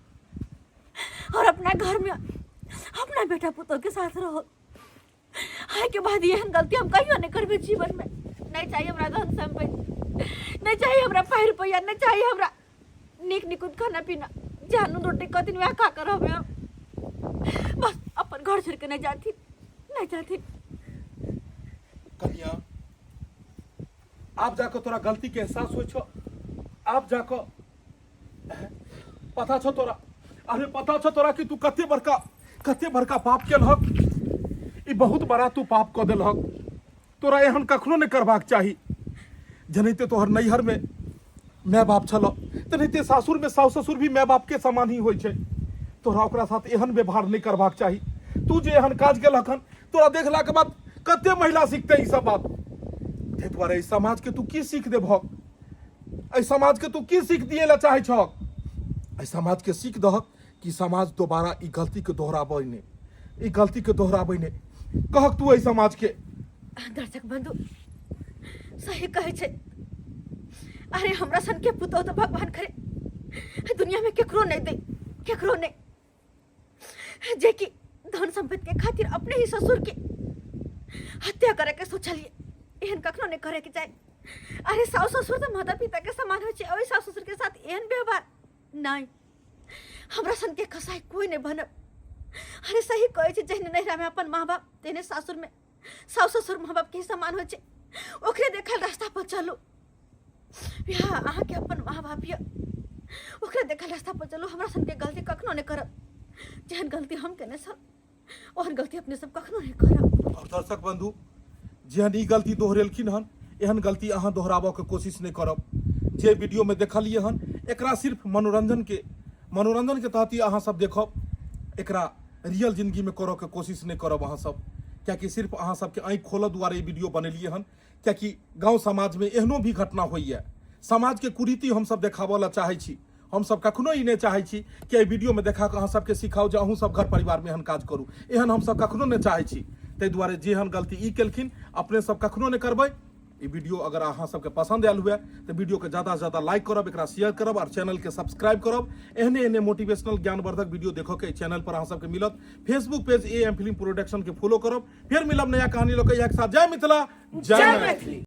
और अपना घर में अपना बेटा पुतोह के साथ रहो आइ के बाद एहन गलती हम कहियो नहीं करबे जीवन में नहीं चाहिए हमरा धन संपत्ति नहीं चाहिए हमरा पाइ रुपैआ नहीं चाहिए हमरा नीक निकुत खाना पीना जानू रोटी कथिन वएह खा कर रहबे हम बस अपन घर छोड़ के नहीं जाथिन नहीं जाथिन कन्या आब जाकऽ तोरा गलती के एहसास होइ छौ आब जाकऽ पता छौ तोरा अरे पता छौ तोरा कि तू कते बड़का पाप केलहक ई बहुत बड़ा तू पाप कऽ देलहक तोरा एहन कखनो नहि करबाक चाही जनैते तोहर नैहरमे माय बाप छल तेनाहिते सासुरमे सासु ससुर भी माय बापके समान ही होइ छै। तोरा ओकरा साथ एहन व्यवहार नहि करबाक चाही। तू जे एहन काज केलक हन, तोरा देखलाके बाद कते महिला सीखतै ई सब बात? ताहि दुआरे एहि समाजके तू की सीख देबहक? एहि समाजके तू की सीख दिए ला चाहै छहक? एहि समाजके सीख दहक कि समाज दोबारा ई गलतीके दोहराबै नहि, ई गलतीके दोहराबै नहि। कहक तू एहि समाजके। दर्शक बंधु, सही कहै छै। अरे हमरा सन के पुतोह तऽ भगवान करे दुनिया में केकरो नहीं दे, केकरो नहीं, जे कि धन संपत्ति के खातिर अपने ही ससुर के हत्या करे के सोचलिए। एहन कखनो नहीं करे के चाही। अरे सास ससुर तो माता पिता के समान हो छे, ओहि सास ससुर के साथ एहन व्यवहार नहीं। हमरा सन के कसाई कोई नहीं बनब। अरे सही कहै छै, जहने नैहरा में अपन माँ बाप तेहने सासुर में सास ससुर माँ बाप के समान हो छे। ओकरे देखल रास्ता पर चलू। या अहाँ के अपन माँ बाप या ओकरे देखल रास्ता पर चलू। हमरा सन के गलती कखनो नहीं करब। जेहन गलती हम केने छल ओहन गलती अपने सब कखनो नहीं करब। और दर्शक बंधु, जेहन ई गलती दोहरेलखिन हन, एहन गलती अहाँ दोहराबऽ के कोशिश नहीं करब। जे वीडियो में देखलिए हन एकरा सिर्फ मनोरंजन के तहत ही अहाँ सब देखब, एकरा रियल जिंदगी में करऽ के कोशिश नहीं करब अहाँ सब। कियाकि सिर्फ अहाँ सबके आँखि खोलऽ दुआरे ई वीडियो बनेलिए हन, कियाकि गाँव समाज में एहनो भी घटना होइए। समाज के कुरीति हम सब देखाबऽ ला चाहै छी। हम सब कखनो ई नहि चाहै छी कि एहि वीडियोमे देखा कऽ अहाँ सबके सिखाउ जे अहूँ सब घर परिवारमे एहन काज करू। एहन हम सब कखनो नहि चाहै छी। ताहि दुआरे जेहन गलती ई केलखिन अपने सब कखनो नहि करबै। ई वीडियो अगर अहाँ सबके पसंद आयल हुए तऽ वीडियोके ज़्यादा से ज़्यादा लाइक करब, एकरा शेयर करब और चैनलके सब्सक्राइब करब। एहने एहने मोटिवेशनल ज्ञानवर्धक वीडियो देखऽ के चैनल पर अहाँ सबके मिलत। Facebook page A M film production के फॉलो करब। फिर मिलब नया कहानी लऽ के इएह के साथ। जय मिथिला, जय मैथिली।